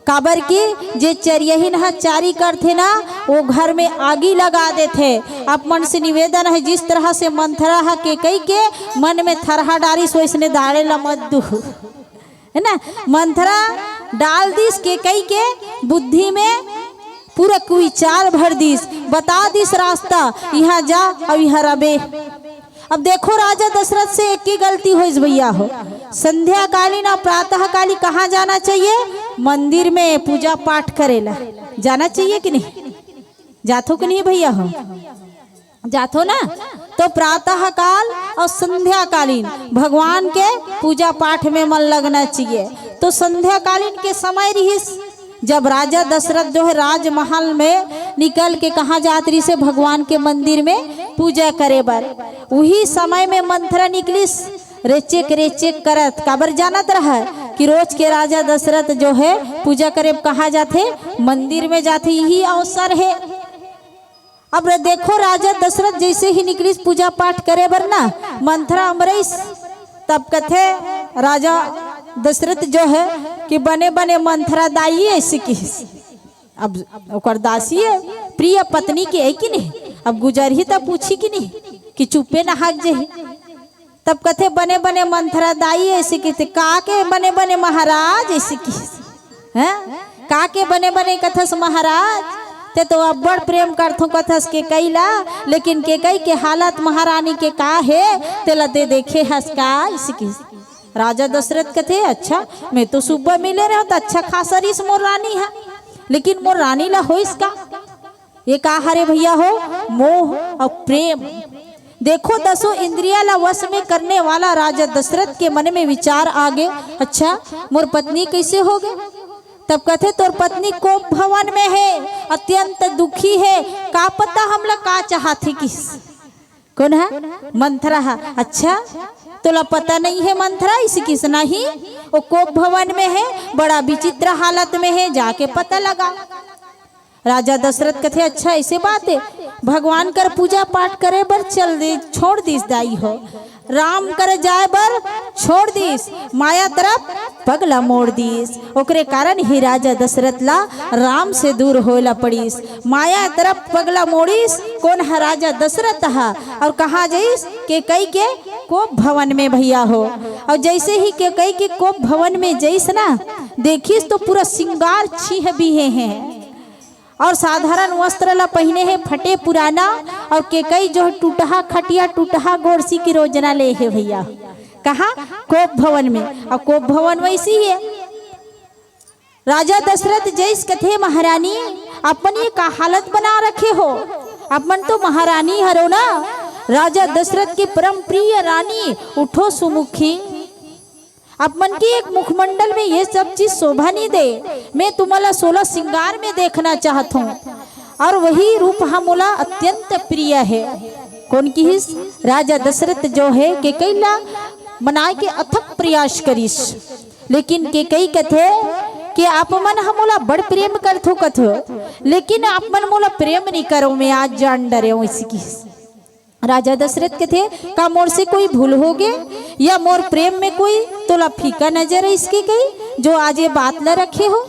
काबर कि जे चरियहिन हा चारी करथे ना, वो घर में आगी लगा देथे। आप मन से निवेदन है, जिस तरह से मंथरा हा केकई के मन में थरहा डारिस, वैसने दाड़े ला मत दू, है ना? मंथरा डाल दिस केकई के बुद्धि में, पूरा कुविचार भर दिस, बता दिस रास्ता, इहाँ जा अउ इहाँ रबे। अब देखो, राजा दशरथ से एक ही गलती होइस भैया हो, संध्याकालीन अउ प्रातःकाली कहाँ जाना चाहिए? मंदिर में पूजा पाठ करेला जाना चाहिए कि नहीं? जाथो कि नहीं भैया हो? जाथो ना। तो प्रातः काल अउ संध्याकालीन भगवान के पूजा पाठ में मन लगना चाहिए। तो संध्याकालीन के समय रिहिस, जब राजा दशरथ जो है राजमहल में निकल के कहाँ जात रिहिस हे? भगवान के मंदिर में पूजा करे बर। उही समय में मंथरा निकलिस, रेचेक रेचेक करत। काबर? जानत रहा कि रोज के राजा दशरथ जो है पूजा करे कहाँ जाथे? मंदिर में जाथे। यही अवसर है। अब देखो, राजा दशरथ जैसे ही निकलिस पूजा पाठ करे बर ना, मंथरा अमरइस। तब कथे राजा दशरथ जो है कि बने बने मंथरा दाई ऐसे किहिस। अब ओकर दासी है, प्रिय पत्नी के है कि नहीं? अब गुजरही त पूछी कि नहीं कि चुप्पे नहाक जेही। तब कथे बने बने मंथरा दाई ऐसे किहिस। का के बने बने महाराज ऐसे किहिस? हैं? का के बने बने कथस महाराज? ते तो अब्बड़ प्रेम करथो कथस केकई ला, लेकिन केकई के हालत महारानी के का हे, तेला ते देखे हस का? ऐसे किहिस। राजा दशरथ कथे, अच्छा, मैं तो सुबह मिले रहे त अच्छा खासा रिहिस मोर रानी हा, लेकिन मोर रानी ला होइस का? ये का हरे भैया हो? मोह अउ प्रेम। देखो, दसों इंद्रिया ला वश में करने वाला राजा दशरथ के मन में विचार आगे, अच्छा, मोर पत्नी कैसे होगे? तब कथे, तोर पत्नी कोप भवन में है, अत्यंत दुखी है, का पता हमला का चाहत हे किहिस। कोन हा? मंथरा हा। अच्छा, तोला पता नहीं है मंथरा? ऐसे किहिस। नहीं, वो कोप भवन में है, बड़ा विचित्र हालत में है, जाके पता लगा। राजा दशरथ कथे, अच्छा, ऐसे बात है, भगवान कर पूजा पाठ करे बर चल दे, छोड़ दिस दाई हो, राम कर जाए बर छोड़ दिस, माया तरफ पगला मोड़ दिस। ओकरे कारण ही राजा दशरथ ला राम से दूर होए ला पड़िस, माया तरफ पगला मोड़िस। कोन हा? राजा दशरथ हा। अउ कहाँ जइस? केकई के कोप भवन में भैया हो। अउ जैसे ही केकई के कोप भवन में जइस ना, देखिस तो पूरा सिंगार छीह बिहे हैं। अउ साधारण वस्त्र ला पहिने हे, फटे पुराना, अउ केकई जो टूटहा खटिया, टूटहा गोरसी की रोजना ले हे भैया। कहाँ? कोप भवन में। अउ कोप भवन वैसी है। राजा दशरथ जइस कथे, महारानी, अपन ये का हालत बना रखे हो? अपन तो महारानी हरो ना। राजा दशरथ के परम प्रिय रानी, उठो सुमुखी। आप मन के एक मुखमंडल में ये सब चीज शोभा नहीं दे। मैं तुम्हाला सोलह सिंगार में देखना चाहत हूँ, अउ वही रूप हा मोला अत्यंत प्रिय है। कोन किहिस? राजा दशरथ जो है केकई ला मनाए के अथक प्रयास करिस, लेकिन केकई कथे कि आप मन हा मोला बड़ प्रेम करथो कथो, लेकिन आप मन मोला प्रेम नहीं करो, मैं आज जान डरे हूँ, ऐसे किहिस। राजा दशरथ कथे, का मोर से कोई भूल होगे, या मोर प्रेम में कोई तोला फीका नजर आइस केकई, जो आज ये बात ला रखे हो?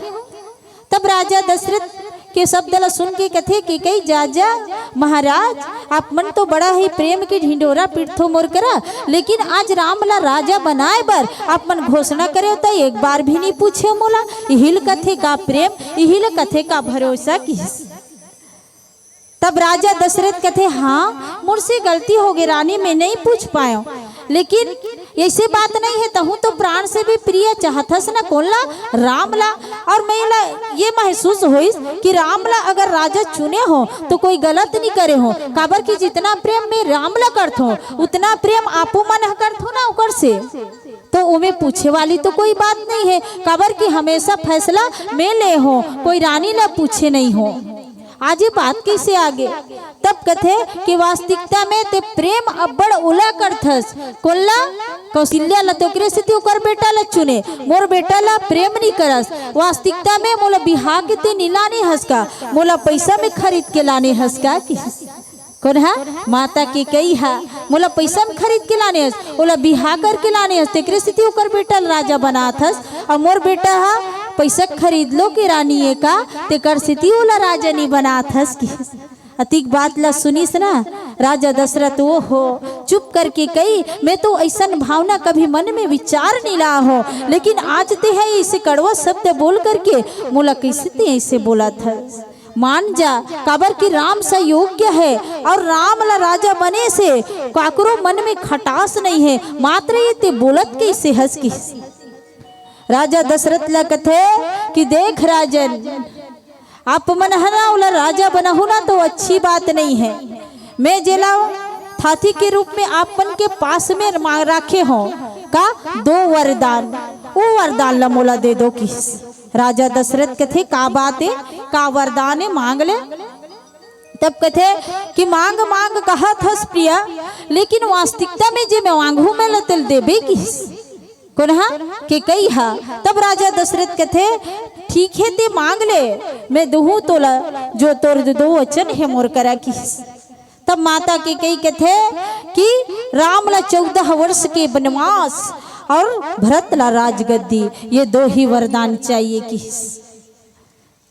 तब राजा दशरथ के शब्द ला सुन के कथे केकई, जा जा महाराज, आप मन तो बड़ा ही प्रेम के ढिंढोरा पीटथो मोर करा, लेकिन आज राम ला राजा बनाए बर आप मन घोषणा करे हो त एक बार भी नहीं पूछे मोला। इही ल कथे का प्रेम, इही ल कथे का भरोसा किहिस। तब राजा दशरथ कथे, हाँ, मोर से गलती होगे रानी, मैं नहीं पूछ पायो, लेकिन ऐसे बात नहीं है, तहूँ तो प्राण से भी प्रिय चाहथस ना कोन ला, राम ला। और मैं ला ये महसूस होइस कि राम ला अगर राजा चुने हो तो कोई गलत नहीं करे हो, काबर कि जितना प्रेम मैं राम ला करथो उतना प्रेम आपू मन ह करथो ना ओकर से। तो ओमे पूछे वाली तो कोई बात नहीं है, काबर कि हमेशा फैसला मैं ले हो, कोई रानी ला पूछे नहीं हो। आज ये बात कैसे आगे? तब कथे कि वास्तविकता में ते प्रेम अब्बड़ ओला करथस। कोल्ला? कौशल्या ला। तो ओकरे सेती ओकर बेटा ला चुने। मोर बेटा ला प्रेम नी करस। वास्तविकता में मोला बिहा के ते नी लाने हस का, मोला पैसा में खरीद के लाने हस का कि कोन हा? माता कैकई हा। मोला पैसा में खरीद के लाने हस, ओला बिहा करके लाने हस, तेकरे सेती ओकर बेटा ल राजा बनात हस। अउ मोर बेटा हा पैसा खरीद लो के रानी ए का, तेकर सेती ओला राजा नी बनात हस कि। अतिक बात ला सुनिस ना राजा दशरथ, ओ हो, चुप करके कही, मैं तो ऐसन भावना कभी मन में विचार नी ला हो, लेकिन आज ते है ऐसे कड़वा शब्द बोल करके मोला कैसे ते ऐसे बोलत हस? मान जा, काबर कि राम संयोग्य है और राम ला राजा बने से काकरो मन में खटास नहीं है। मात्र ये ते बोलत कैसे हस किस? राजा दशरथ ला कथे कि देख राजन, आप मन ह ना ओला राजा बनाहू ना तो अच्छी बात नहीं है। मैं जेला थाथी के रूप में आप मन के पास में मा-, राखे हो का दो वरदान, वो वरदान ला मोला दे दो किस। राजा दशरथ कथे, का बात है, का वरदान है, मांग ले। तब कथे कि मांग मांग कहत हस प्रिया, लेकिन वास्तविकता में जे मैं मांगहूं मैं ला तेला देबे किस। कोन हा? कैकई हा। तब राजा दशरथ कथे, ठीक है, ते मांग ले, मैं दुहूं तोला जो तोर दो वचन है मोर करा किस। तब माता कैकई कथे कि राम ला चौदह वर्ष के वनवास और भरत ला राजगद्दी, ये दो ही वरदान चाहिए किस।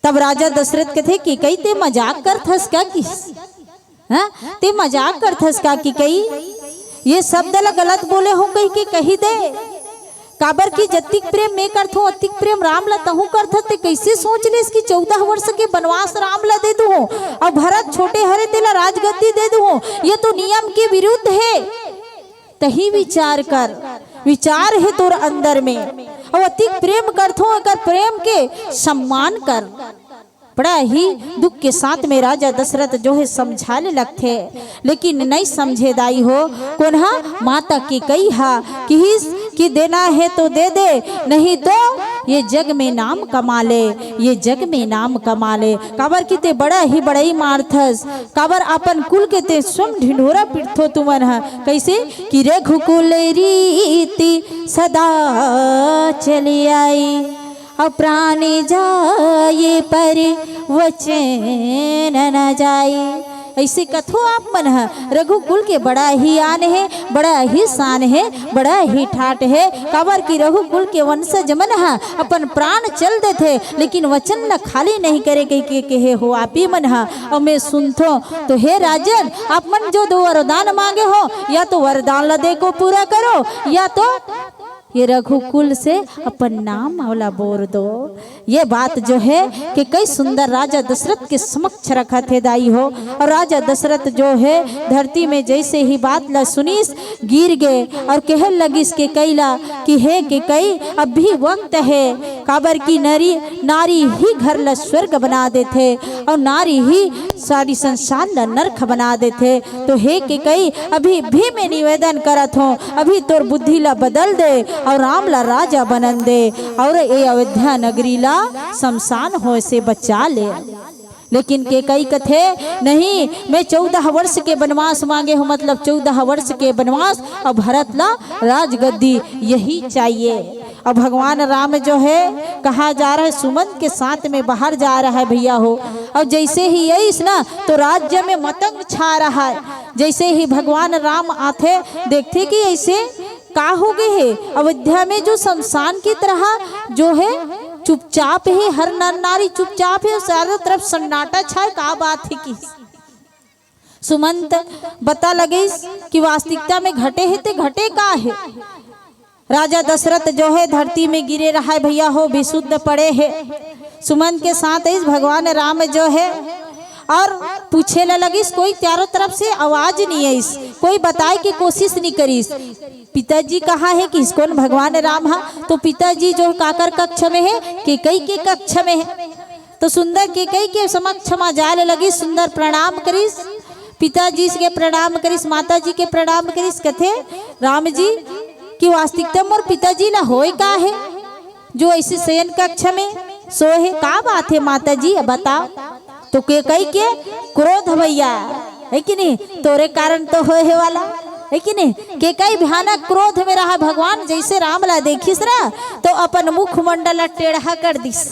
तब राजा दशरथ कथे, कैकई ते मजाक करथस का किस? हाँ, ते मजाक करथस का कैकई? ये शब्द ला गलत बोले हो कहिके कही दे। काबर कि जतिक प्रेम मैं करथों, अतिक प्रेम राम ला तहूं करथस। ते कैसे सोच लेस कि चौदह वर्ष के वनवास राम ला दे दूहूं और भरत छोटे हरे तेला राजगद्दी दे दूहूं? ये तो नियम के विरुद्ध है। तही विचार कर, विचार है तोर अंदर में। और अतिक प्रेम करथों, एकर प्रेम के सम्मान कर। बड़ा ही दुख के साथ में राजा दशरथ जो है समझा ले लगथे, लेकिन नहीं समझे दाई हो। कोन हा? माता कैकई हा किहिस कि देना है तो दे दे, नहीं तो ये जग में नाम कमा ले, ये जग में नाम कमा ले। काबर कि ते बड़ा ही बड़ई मारथस, काबर अपन कुल के ते स्वयं ढिंढोरा पीटथो तुमन ह। कैसे कि रघुकुल रीति सदा चली आई, अउ प्राण जाए पर वचन न जाए। ऐसे कथो आप मन ह, रघुकुल के बड़ा ही आन है, बड़ा ही शान है, बड़ा ही ठाट है। काबर कि रघुकुल के वंशज मन ह अपन प्राण चल देथे, लेकिन वचन ल खाली नहीं करे कहिके कहे हो आप ही मन ह। अउ मैं सुनथों तो हे राजन, आप मन जो दो वरदान मांगे हो, या तो वरदान ल दे को पूरा करो, या तो ये रघुकुल से अपन नाम ओला बोर दो। ये बात जो है कैकई सुंदर राजा दशरथ के समक्ष रखत हे दाई हो। और राजा दशरथ जो है धरती में जैसे ही बात ला सुनिस, गिर गे और कहे लगिस कैकई ला कि हे कैकई, अब भी वक्त है, काबर कि नरी, नारी ही घर ला स्वर्ग बना देथे और नारी ही सारी संसार ला नरक बना देथे। तो हे कैकई, अभी भी मैं निवेदन करत हों, अभी तोर बुद्धि ला बदल दे और राम ला राजा बनन दे और ये अयोध्या नगरी ला शमशान होए से बचा ले। लेकिन कैकई कथे, नहीं, मैं चौदह वर्ष के वनवास मांगे हों, मतलब चौदह वर्ष के वनवास और भरत ला राजगद्दी, यही चाहिए। और भगवान राम जो है कहाँ जा रहा है? सुमंत के साथ में बाहर जा रहा है भैया हो। और जैसे ही आइस ना तो राज्य में मतंग छा रहा है। जैसे ही भगवान राम आथे, देखथे कि ऐसे का हो गे हे, अयोध्या में जो शमशान की तरह जो है चुपचाप है, हर नर नारी चुपचाप है, चारों तरफ सन्नाटा छाए, का बात है कि सुमंत बता लगिस कि वास्तविकता में घटे हे ते घटे का हे। राजा दशरथ जो है धरती में गिरे रहा है भैया हो, बेसुध पड़े हे। सुमंत के साथ इस भगवान राम जो है और पूछे ला लगिस, कोई चारों तरफ से आवाज नहीं आइस, कोई बताए के कोशिश नहीं करिस। पिताजी कहाँ हे कि कौन भगवान राम हा? तो पिताजी जो काकर कक्ष में हे, केकई के कक्ष में हे। तो सुंदर केकई के समक्ष मा जाए ला लगिस, सुंदर प्रणाम करिस, पिताजी के प्रणाम करिस, माता जी के प्रणाम करिस। कथे, राम जी, कि वास्तविकता मोर पिताजी ला होय का हे, जो ऐसे शयन कक्ष में सोए हे? का बात हे माता जी, बताओ। तो केकई के क्रोध भैया, हे कि नहीं? तोरे कारण तो होए हे वाला, हे कि नहीं? केकई भयानक क्रोध में रहा। भगवान जैसे राम ला देखिस ना, तो अपन मुखमंडल ला टेढ़ा कर दिस।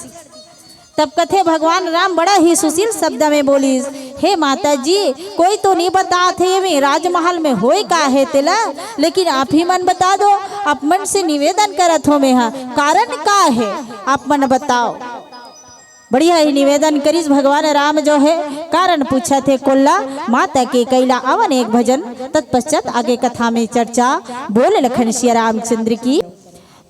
तब कथे, भगवान राम बड़ा ही सुशील शब्द में बोलिस, हे माता जी, कोई तो नहीं बतात हे, ये राजमहल में होय का हे तेला, लेकिन आप ही मन बता दो, आप मन से निवेदन करत हों मैं हा, कारण का हे, आप मन बताओ। बढ़िया ही निवेदन करिस भगवान राम जो हे, कारण पूछत हे कोल्ला। माता केकई ला अवन एक भजन, तत्पश्चात आगे कथा में चर्चा। बोल लखन सिया रामचंद्र की।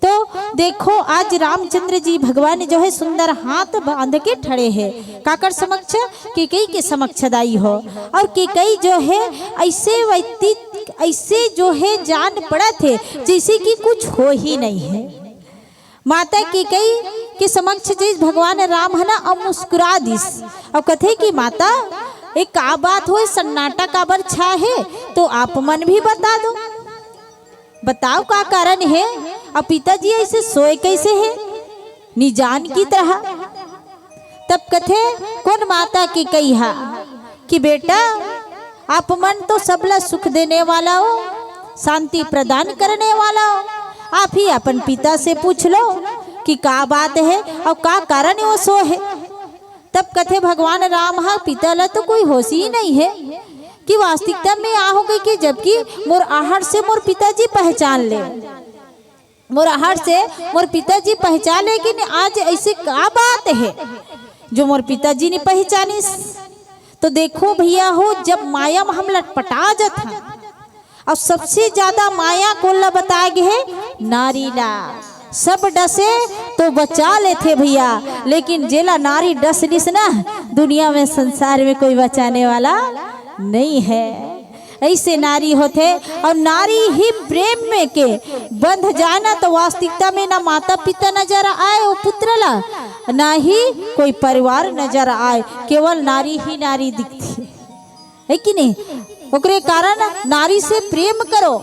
तो देखो, आज रामचंद्र जी भगवान जो हे सुंदर हाथ बांध के ठड़े हे, काकर समक्ष? केकई के समक्ष दाई हो। और केकई जो हे ऐसे व्यक्ति, ऐसे जो हे जान पड़त हे जैसे कि कुछ हो ही नहीं हे। माता केकई के समक्ष जैसे भगवान राम हे ना, अब मुस्कुरा दिस। अब कथे कि माता, एक का बात होय, सन्नाटा काबर छा हे, तो आप मन भी बता दो, बताओ का कारण हे? अब पिताजी ऐसे सोए कैसे हे, निजान की तरह। तब कथे, कोन माता केकई हा कि बेटा, आप मन तो सबला सुख देने वाला हो, शांति प्रदान करने वाला हो, आप ही अपन पिता से पूछ लो कि का बात हे और का कारण वो सोए हे। तब कथे, भगवान राम हा पिता ला तो कोई होश ही नहीं हे कि वास्तविकता में आ हो गई कि जबकि मोर आहट से मोर पिताजी पहचान ले, मोर आहट से मोर पिताजी पहचान ले कि आज ऐसे का बात हे जो मोर पिताजी नहीं पहचानिस। तो देखो भैया हो, जब माया में हम लटपटा जात हन, और सबसे ज्यादा माया कोन ला बताए गे हे? नारी ला। सब डसे तो बचा लेथे भैया, लेकिन जेला नारी डस लिस ना, दुनिया में, संसार में कोई बचाने वाला नहीं हे। ऐसे नारी होथे, और नारी ही प्रेम में के बंध जाए ना, तो वास्तविकता में ना माता पिता नजर आए वो पुत्र ला, ना ही कोई परिवार नजर आए, केवल नारी ही नारी दिखथे, हे कि नहीं? ओकरे कारण नारी से प्रेम करो।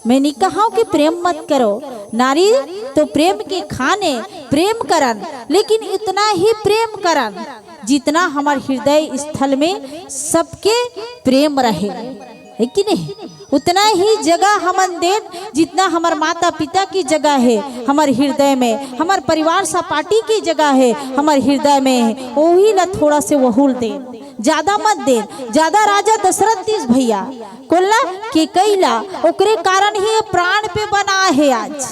मैं नहीं कहा हूँ कि प्रेम मत करो, नारी तो प्रेम के खान ए, प्रेम करन, लेकिन इतना ही प्रेम करन जितना हमर हृदय स्थल में सबके प्रेम रहे, हे कि नहीं? उतना ही जगह हमन देन जितना हमर माता पिता की जगह हे हमर हृदय में, हमर परिवार सहपाठी की जगह हे हमर हृदय में, वही ला थोड़ा से वहू ल देन, ज्यादा मत देन। ज्यादा राजा दशरथ दिस भैया, कोन ला? केकई ला। ओकरे कारण ही ये प्राण पे बना हे आज।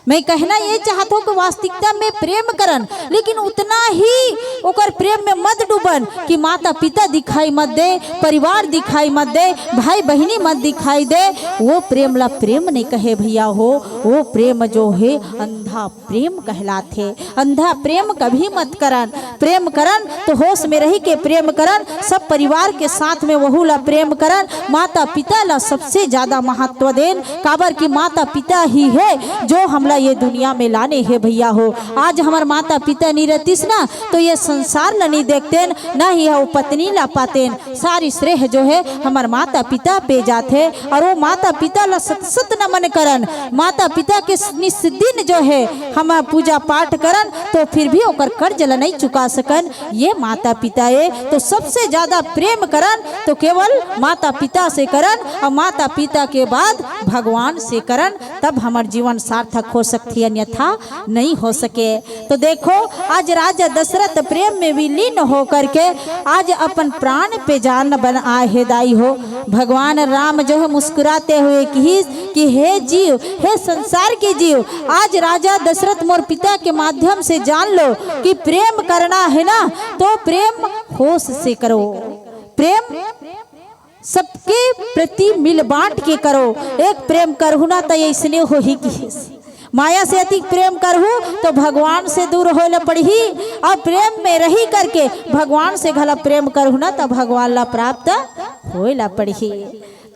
मैं कहना ये चाहत हूँ कि वास्तविकता में प्रेम करन, लेकिन उतना ही ओकर प्रेम में मत डूबन कि माता पिता दिखाई मत दे, परिवार दिखाई मत दे, भाई बहिनी मत दिखाई दे। वो प्रेम ला प्रेम नहीं कहे भैया हो, वो प्रेम जो हे अंधा प्रेम कहलाथे। अंधा प्रेम कभी मत करन। प्रेम करन तो होश में रही के प्रेम करन, सब परिवार के साथ में वहू ला प्रेम करन, माता पिता ला सबसे ज्यादा महत्व देन, काबर कि माता पिता ही हे जो हमला ये दुनिया में लाने हे भैया हो। आज हमर माता पिता नहीं रहतिस ना, तो ये संसार ला नहीं देखतेन, ना ही वो पत्नी ला पातेन। सारी श्रेय जो हे हमर माता पिता पे जाथे, और वो माता पिता ला सत सत नमन करन। माता पिता के निस दिन जो हे हम पूजा पाठ करन, तो फिर भी ओकर कर्ज ला नहीं चुका सकन। ये माता पिता ए, तो सबसे ज्यादा प्रेम करन तो केवल माता पिता से करन, और माता पिता के बाद भगवान से करन, तब हमर जीवन सार्थक हो सकथे, अन्यथा नहीं हो सके। तो देखो, आज राजा दशरथ प्रेम में विलीन होकर के आज अपन प्राण पे जान बन आए हे दाई हो। भगवान राम जो है मुस्कुराते हुए कहिस कि हे जीव, हे संसार के जीव, आज राजा दशरथ मोर पिता के माध्यम से जान लो कि प्रेम करना है ना, तो प्रेम होश से करो। प्रेम सबके प्रति मिल बांट के करो। एक प्रेम करहु ना त ऐसने होही किहिस। माया से अतिक प्रेम करहू तो भगवान से दूर होए ला पड़ही, अउ प्रेम में रहि करके भगवान से घला प्रेम करहू ना, तो भगवान ला प्राप्त होए ला पड़ही।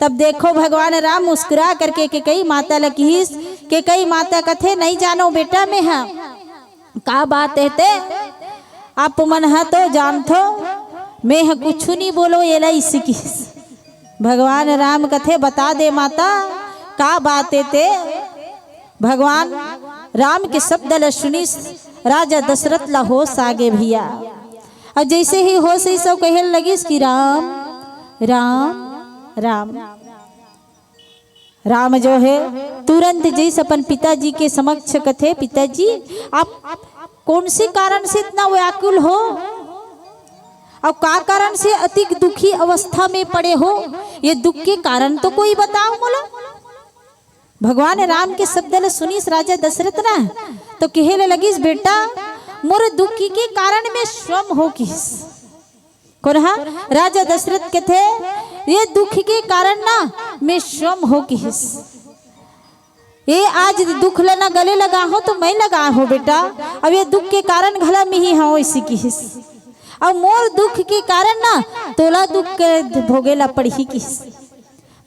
तब देखो, भगवान राम मुस्कुरा करके केकई माता ला किहिस। केकई माता कथे, "नइ जानों बेटा मैं ह।" "का बात हे ते? आप मन ह तो जानथो, मैं ह कुछु नइ बोलों एला," अइसे किहिस। भगवान राम कथे, "बता दे माता, का बात हे ते?" भगवान राम के शब्द ल सुनिस राजा दशरथ ला होश आगे भइया। अउ जइसे ही होश आइस, सब कहे लगिस कि राम, राम, राम। राम जो हे, तुरंत जइस अपन पिताजी के समक्ष कथे, "पिताजी, आप कौन से कारण से इतना व्याकुल हो? अउ का कारण से अतिक दुखी अवस्था में पड़े हो? ये दुख के कारण तो कोई बताओ मोला।" भगवान राम के शब्द ल सुनिस राजा दशरथ ना, तो कहे ल लगिस, "बेटा, मोर दुख के कारण में श्रम हो किहिस।" कोन ह? राजा दशरथ कथे, "ये दुख के कारण ना में श्रम हो किहिस। ये आज दुख ल ना गले लगाहों तो मैं लगाहों बेटा, अउ ये दुख के कारण घला मिही हवं," अइसे किहिस। "अउ मोर दुख के कारण ना तोला दुख के भोगे ला पड़ही," किहिस।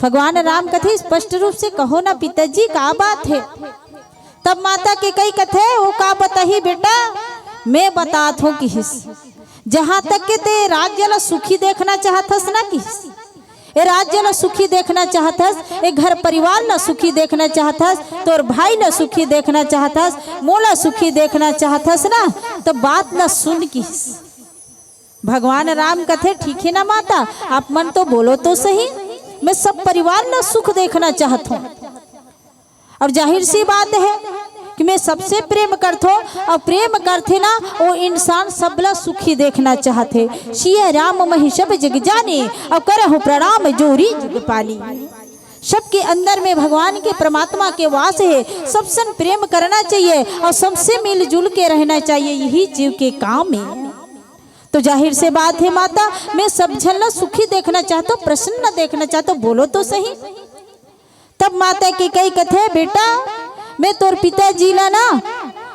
भगवान राम कथे, "स्पष्ट रूप से कहो ना पिताजी, का बात हे?" तब माता केकई कथे, "वो का बताही बेटा, मैं बतात हों," किहिस। "जहाँ तक के ते राज्य ला सुखी देखना चाहत हस ना," किहिस, "ए राज्य ला सुखी देखना चाहत हस, ए घर परिवार ला सुखी देखना चाहत हस, तोर भाई ला सुखी देखना चाहत हस, मोला सुखी देखना चाहत हस ना, तो बात ला सुन," किहिस। भगवान राम कथे, "ठीक हे ना माता, आप मन तो बोलो तो सही, मैं सब परिवार ला सुख देखना चाहत हों।" अउ जाहिर सी बात हे कि मैं सबसे प्रेम करथों, अउ प्रेम करथे ना, वो इंसान सबला सुखी देखना चाहथे। "सिय राम महि सब जग जाने, अउ करहु प्रणाम जोरी जग पानी।" सबके अंदर में भगवान के, परमात्मा के वास हे, सब सन प्रेम करना चाहिए अउ सबसे मिलजुल के रहना चाहिए, यही जीव के काम हे। तो जाहिर से बात हे माता, मैं सब झन ला सुखी देखना चाहत हों, प्रसन्न देखना चाहत हों, बोलो तो सही। तब माता केकई कथे, "बेटा, मैं तोर पिताजी ला ना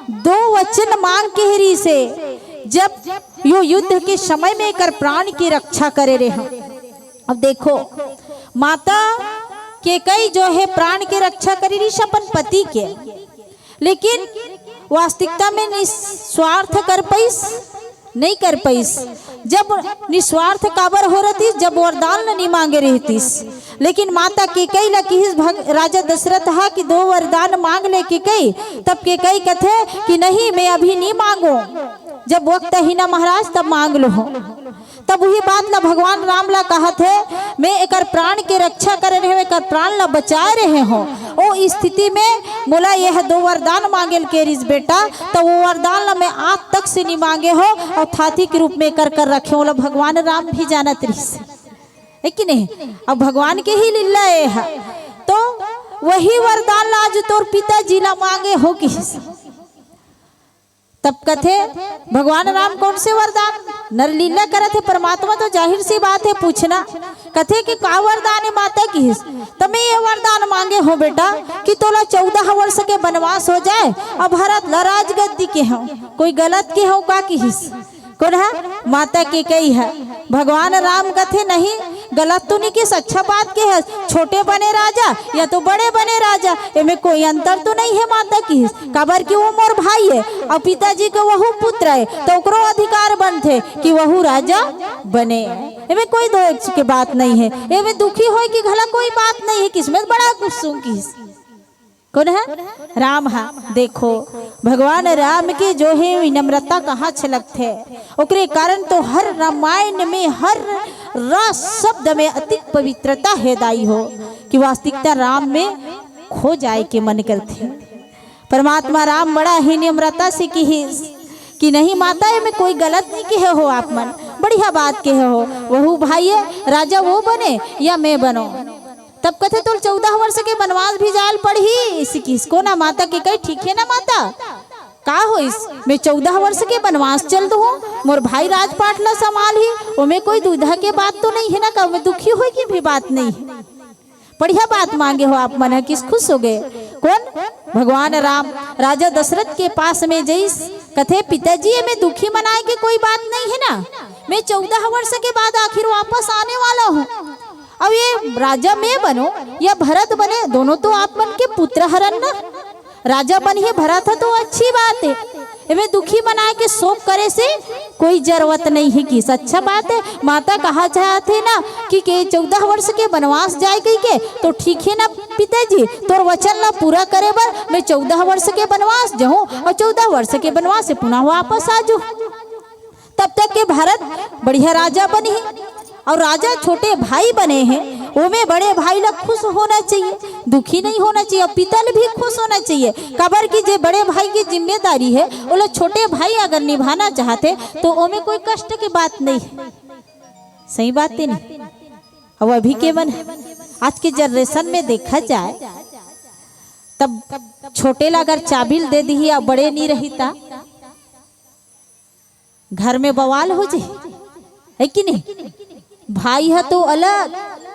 दो वचन मांग के रिहिस हे, जब यो युद्ध के समय में एकर प्राण के रक्षा करे रेहेंव।" अब देखो, माता केकई जो हे प्राण के रक्षा करे रिहिस अपन पति के, लेकिन वास्तविकता में निस्वार्थ कर पाइस, नइ कर पाइस। जब निस्वार्थ काबर हो रहतिस, जब वरदान ल नइ मांगे रहतिस। लेकिन माता केकई ल किहिस भग-, राजा दशरथ ह कि दो वरदान मांग ले केकई, तब केकई कथे कि नहीं, मैं अभी नइ मांगों, जब वक्त ही ना महाराज, तब मांग लूं। तब उही बात ला भगवान राम ला कहत हे, "मैं एकर प्राण के रक्षा करे रेहेंव, एकर प्राण ला बचाए रेहेंव। ओ स्थिति में मोला यह दो वरदान मांगे ल के रिहिस बेटा, त वो वरदान ला मैं आज तक से नइ मांगे हों अउ थाती के रूप में कर कर रखे हों।" ओला भगवान राम भी जानत रिहिस हे कि नहीं? अब भगवान के ही लीला ए ह। तो वही वरदान ला आज तोर पिताजी ला मांगे हों किहिस। तब कथे, "भगवान राम कौन से वरदान?" नर लीला करत हे, परमात्मा तो जाहिर सी बात हे पूछना। कथे कि "का वरदान हे माता?" किहिस। "त मैं ये वरदान मांगे हों बेटा कि तोला चौदह वर्ष के वनवास हो जाए, अब भरत ला राजगद्दी केहेंव, कोई गलत केहेंव का?" किहिस। कोन ह? माता केकई ह। भगवान राम कथे, "नहीं, गलत तो नइ किहिस, अच्छा बात केहेस, छोटे बने राजा या तो बड़े बने राजा, एमे कोई अंतर तो नइ हे माता," किहिस, "काबर कि वो मोर भाई हे अउ पिताजी के वहू पुत्र हे, त ओकरो अधिकार बनथे कि वहू राजा बने, एमे कोई दोष के बात नइ हे, एमे दुखी होए के घला कोई बात नइ हे," किहिस। "मैं बड़ा खुश हों," किहिस। कोन ह? राम ह। देखो, भगवान राम के जो हे विनम्रता कहाँ छलकथे, ओकरे कारण तो हर रामायण में, हर र शब्द में अतिक पवित्रता हे दाई हो, कि वास्तविकता राम में खो जाए के मन करथे। परमात्मा राम बड़ा ही विनम्रता से किहिस कि "नहीं माता, एमे कोई गलत नइ केहे हो आप मन, बढ़िया बात केहे हो, वहू भाई हे, राजा वो बने या मैं बनों।" तब कथे, "तोल चौदह वर्ष के वनवास भी जाए ल पड़ही," अइसे किहिस। कोन ह? माता केकई। "ठीक हे ना माता, का होइस? मैं चौदह वर्ष के वनवास चल दूहूं, मोर भाई राजपाट ला संभालही, ओमे कोई दुविधा के बात तो नइ हे ना, का ओमे दुखी होए के भी बात नइ हे। बढ़िया बात मांगे हो आप मन ह," किहिस, खुश हो गे। कोन? भगवान राम। राजा दशरथ के पास में जइस, कथे, "पिताजी, एमे दुखी मनाए के कोई बात नहीं है ना, मैं चौदह वर्ष के बाद आखिर वापस आने वाला हूँ। अब ये राजा मैं बनो या भरत बने, दोनों तो आप मन के पुत्र हरन ना। राजा बनिहे भरत ह तो अच्छी बात है, एमे दुखी मनाए के शोक करे से कोई जरूरत नहीं है।" किस अच्छा बात है, माता कहा चाहत है ना कि, के चौदह वर्ष के वनवास जाए कही के, तो ठीक है ना पिताजी, तोर वचन ला पूरा करे बर मैं चौदह वर्ष के वनवास जाहूँ और चौदह वर्ष के वनवास से पुनः वापस आ जाऊँ। तब तक के भरत बढ़िया राजा बनिही और राजा छोटे भाई बने हैं, ओमे बड़े भाई ला खुश होना चाहिए, दुखी नहीं होना चाहिए और पिता ला भी खुश होना चाहिए। काबर कि जे बड़े भाई की जिम्मेदारी है, ओला छोटे भाई अगर निभाना चाहते तो ओमे कोई कष्ट की बात नहीं है। सही बात है नहीं? अब अभी के मन, आज के जनरेशन में देखा जाए तब छोटे ला अगर चाबिल दे दिही या बड़े नहीं रही ता घर में बवाल हो जाही, है कि नहीं? भाई ह तो अलग,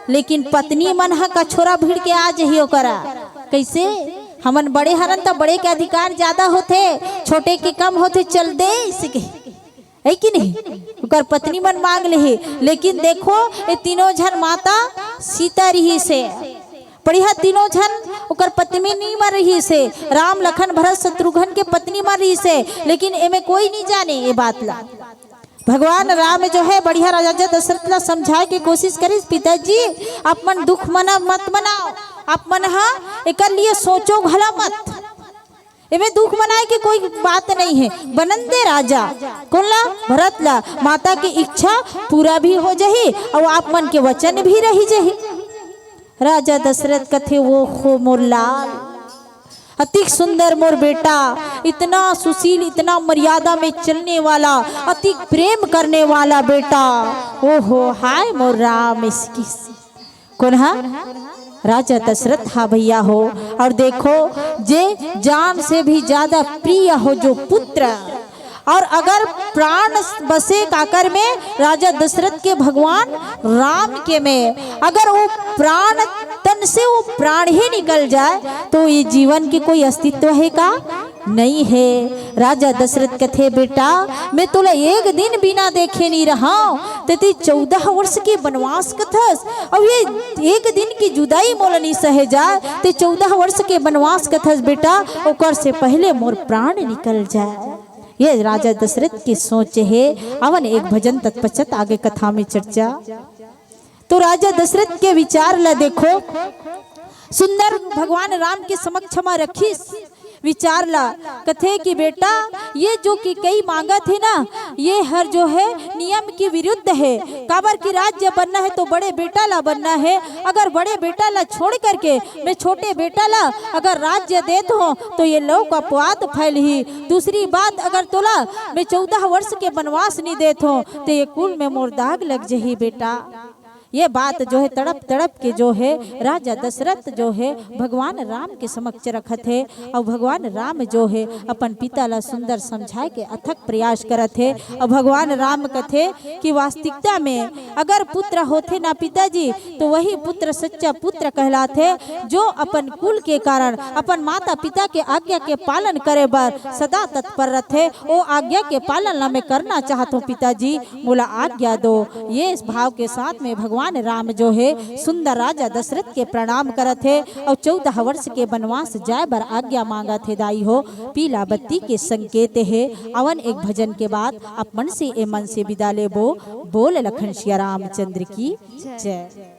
लेकिन पत्नी मन ह कछोरा भिड़ के आ जाही ओकरा। कैसे? हमन बड़े हरन त बड़े के अधिकार ज्यादा होथे, छोटे के कम होथे, चल दे इसे के, है कि नहीं? ओकर पत्नी मन मांग लेही, लेकिन देखो, ये तीनों झन माता सीता रहिसे, बढ़िया तीनों झन ओकर पत्नी नहीं मर रहिसे, राम, लखन, भरत, शत्रुघ्न के पत्नी मर रहिसे, लेकिन एमे कोई नहीं जाने ये बात ला। भगवान राम जो है बढ़िया राजा दशरथ ला समझाए के कोशिश करिस, "पिताजी, आप मन दुख मना, मत मनाओ, आप मन हा एकर लिए सोचो घला मत, एमे दुख मनाए के कोई बात नहीं है।" बनन दे राजा, कोन ला? भरत ला, माता की इच्छा पूरा भी हो जाही और आप मन के वचन भी रही जाही। राजा दशरथ कथे, "ओहो मोर लाल, अतिक सुंदर मोर बेटा, इतना सुशील, इतना मर्यादा में चलने वाला, अतिक प्रेम करने वाला बेटा, ओहो हाय मोर राम।" इसकी कोन हा? राजा दशरथ हा भैया हो। और देखो, जे जान से भी ज्यादा प्रिय हो जो पुत्र, और अगर प्राण बसे काकर में, राजा दशरथ के भगवान राम के में, अगर वो प्राण, तन से वो प्राण ही निकल जाए तो ये जीवन के कोई अस्तित्व है का? नहीं है। राजा दशरथ कथे, "बेटा, मैं तोला एक दिन बिना देखे नहीं रहा, तेती चौदह वर्ष के वनवास कथस, और ये एक दिन की जुदाई मोला नहीं सहे जाए, ते चौदह वर्ष के वनवास कथस बेटा, ओकर से पहले मोर प्राण निकल जाए।" ये राजा दशरथ की सोच है। अवन एक भजन तत्पश्चात आगे कथा में चर्चा। तो राजा दशरथ के विचार ला देखो, सुंदर भगवान राम के समक्ष मा रखिस विचार ला, कथे कि बेटा, ये जो कि कई मांगत है ना, ये हर जो है नियम के विरुद्ध है। काबर कि राज्य बनना है तो बड़े बेटा ला बनना है, अगर बड़े बेटा ला छोड़ करके मैं छोटे बेटा ला अगर राज्य देत हो तो ये लोक अपवाद फैलही। दूसरी बात, अगर तोला मैं चौदह वर्ष के वनवास नहीं देत हो तो ये कुल में मोर दाग लग जही बेटा। ये बात जो है तड़प तड़प के जो है राजा दशरथ जो है भगवान राम के समक्ष रखत है, और भगवान राम जो है अपन पिता ला सुंदर समझाए के अथक प्रयास करत है। और भगवान राम कथे कि वास्तविकता में अगर पुत्र होथे ना पिताजी, तो वही पुत्र सच्चा पुत्र कहलाथे, जो अपन कुल के कारण अपन माता पिता के आज्ञा के पालन करे बर सदा तत्पर रथे। ओ आज्ञा के पालन ला मैं करना चाहत हूँ पिताजी, मोला आज्ञा दो। ये इस भाव के साथ में भगवान राम जो है सुंदर राजा दशरथ के प्रणाम करत है और चौदह वर्ष के वनवास जाए बर आज्ञा मांगत है। दाई हो, पीला बत्ती के संकेत है। अवन एक भजन के बाद आप मन से ए मन से विदा लेबो। बोल लखन सिया रामचंद्र की जय।